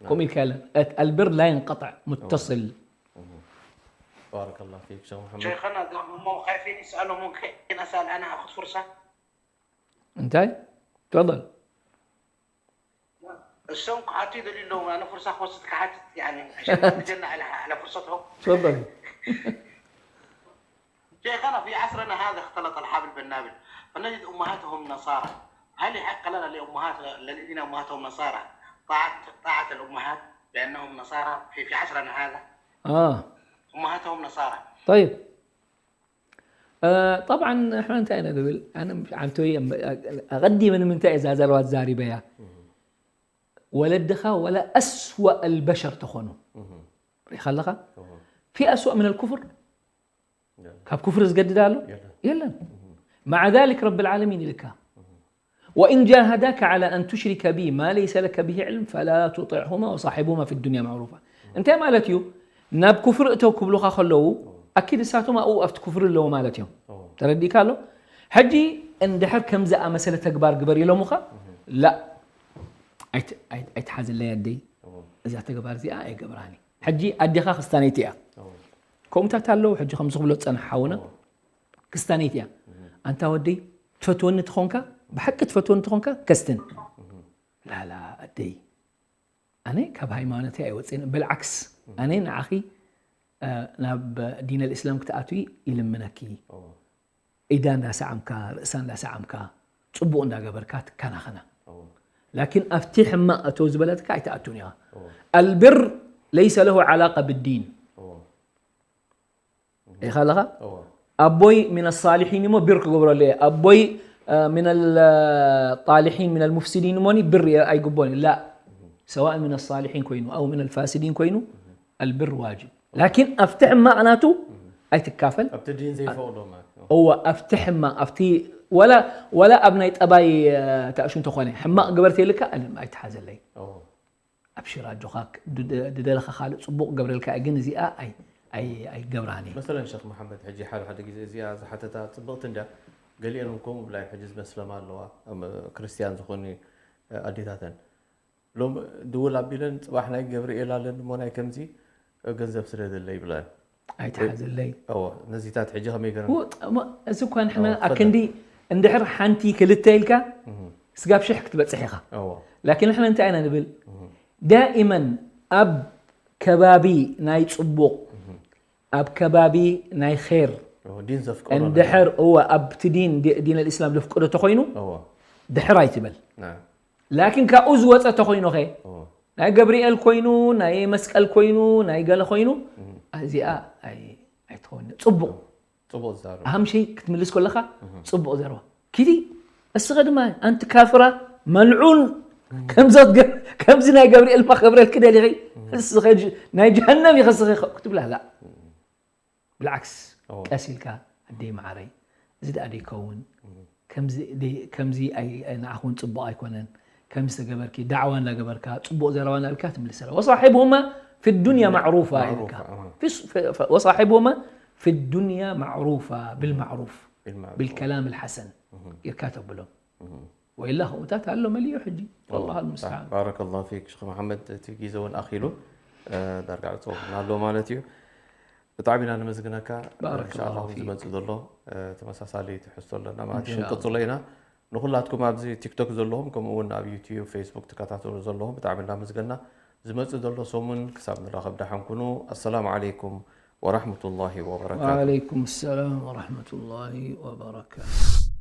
ከምኡ ኢልካ የለን ኣልብር ላ ይንቀጥዕ ሙተስል بارك الله فيك شيخ محمد شيخنا هم خايفين يسألوا ممكن أسأل أنا أخذ فرصة እንታይ? تفضل. እሶም ክሓቱ ይደልዩ ኣለዉ። ኣነ ፍርሳ ክወስድ ክሓትት يعني عشان تجنى على على فرصتهم. تفضل. شيخنا، في عصرنا هذا اختلط الحبل بالنابل، فنجد أمهاتهم نصارى. هل يحق لنا لأمهات الذين أمهاتهم نصارى طاعة طاعة الأمهات بأنهم نصارى في في عصرنا هذا؟ آه أمهاتهم نصارى. طيب. آه طبعا احنا انتهينا قبل. انا مش عم توي اغدي من من تعز هذا الواد زاري بيا. ولدخا ولا اسوأ البشر تخونوا. يخلخا في اسوأ من الكفر؟ كاب كفر زقد دالو؟ يلا. مع ذلك رب العالمين لك. وإن جاهداك على أن تشرك بي ما ليس لك به علم فلا تطعهما وصاحبهما في الدنيا معروفا. أنت مالت يو ناب كفر أتو كبلوخا خلو أكيد ساتما أو أفت كفر لو مالت يوم. ترديك له حجي إن دحر كم زا مسألة تكبار قبر يلو مخا؟ لا. أيت أيت أيت حاز اللي يدي. إذا تكبار زي أي قبراني. حجي أديخا خستانيتيا. ከምኡታት ኣለዉ ሕጂ ከምዚ ክብሎ ዝጸንሕ ሓውና ክስታኔት እያ። ኣንታ ወደይ ትፈትወኒ ትኾንካ ብሓቂ ትፈትወኒ ትኾንካ ከስትን ላላ ኣደይ ኣነ ካብ ሃይማኖት ኣይወፅን ብልዓክስ ኣነ ንዓኺ ናብ ዲን ልእስላም ክትኣትዊ ይልምነኪ ኢዳ እንዳሰዓምካ ርእሳ እንዳሰዓምካ ፅቡቕ እንዳገበርካ ትከናኸና ላኪን ኣብቲ ሕማቕ እተው ዝበለትካ ኣይትኣቱን ኢኻ ኣልብር ለይሰ ለሁ ዓላቃ ብዲን ኢኻ ኣለኻ ኣቦይ ምን ሳሊሒን እሞ ብር ክገብረሉ እየ ኣቦይ ምን ጣሊሒን ምን ሙፍሲዲን እሞኒ ብር ኣይግቦን ላ ሰዋእ ምን ሳሊሒን ኮይኑ ኣው ምን ፋሲዲን ኮይኑ ኣልብር ዋጅብ ላኪን ኣብቲ ሕማቕ ናቱ ኣይትካፈል ኣብቲ ዲን ዘይፈቕዶ ማለት ነው እወ ኣብቲ ሕማቕ ኣብቲ ወላ ወላ ኣብ ናይ ጠባይ ተእሹ እንተኾነ ሕማቕ ግበርተ ኢልካ ኣለም ኣይትሓዘለይ ኣብሽር ኣጆኻ ድደለኻ ካልእ ፅቡቕ ገብረልካ ግን እዚኣ ኣይገብራን እየ መሰለን ሸክ መሓመድ ሕጂ ሓደ ሓደ ግዜ እዚኣ ዝሓተታ ፅብቕቲ እንዳ ገሊአን እውን ከምኡ ብላይ ሕጂ ዝመስለማ ኣለዋ ክርስትያን ዝኾኑ ኣዴታተን ሎም ድውል ኣቢለን ፅባሕ ናይ ገብርኤል ኣለኒ እሞ ናይ ከምዚ ገንዘብ ስደደለይ ይብለን ኣይትሓዘለይ ነዚታት ሕጂ ከመይ ገረ እዚ እኳ ንሕና ኣክንዲ እንድሕር ሓንቲ ክልተ ኢልካ ስጋብ ሽሕ ክትበፅሕ ኢኻ ላኪን ንሕና እንታይ ኢና ንብል ዳእመን ኣብ ከባቢ ናይ ፅቡቕ ኣብ ከባቢ ናይ ር እንድሕር እወ ኣብቲ ዲን ዲን ልእስላም ዘፍቅዶ ተኮይኑ ድሕር ኣይትበል ላኪን ካብኡ ዝወፀ ተኮይኑ ኸ ናይ ገብርኤል ኮይኑ ናይ መስቀል ኮይኑ ናይ ገለ ኮይኑ እዚኣ ኣይትኸውን ፅቡቕ ኣሃምሸይ ክትምልስ ከለካ ፅቡቕ ዘረባ ኪዲ እስኸ ድማ ኣንቲ ካፍራ መልዑን ከምዚ ናይ ገብርኤል ማክብረልኪ ደሊኺ ናይ ጀሃነም ይኸስኺ ክትብላ ላ ብልዓክስ ቀስ ኢልካ ኣደይ መዓረይ እዚ ደኣ ደይከውን ከምዚ ንዓኹን ፅቡቕ ኣይኮነን ከምዚ ተገበርኪ ዳዕዋ እናገበርካ ፅቡቕ ዘረባ እናልካ ትምልሰላ ወሳሒብሁማ في الدنيا معروفة إلك وصاحبهما في الدنيا معروفة بالمعروف بالكلام الحسن إركات بلو وإلا هو تات هلو مليو حجي والله المستعان بارك الله فيك شيخ محمد تيجي زون أخيلو درجة صوب نالو مالتيو ብጣዕሚ ኢና ነመስግነካ እንሻላ ዝመፅእ ዘሎ ተመሳሳሊ ትሕዝቶ ኣለና ማለት እዩ ንቅፅሎ ኢና ንኹላትኩም ኣብዚ ቲክቶክ ዘለኹም ከምኡ እውን ኣብ ዩትዩብ ፌስቡክ ትከታተሉ ዘለኹም ብጣዕሚ እናመስገና ዝመፅእ ዘሎ ሰሙን ክሳብ ንራኸብ ደሓን ኩኑ ኣሰላሙ ዓለይኩም ወራሕመቱላሂ ወበረካቱ وعليكم السلام ورحمة الله وبركاته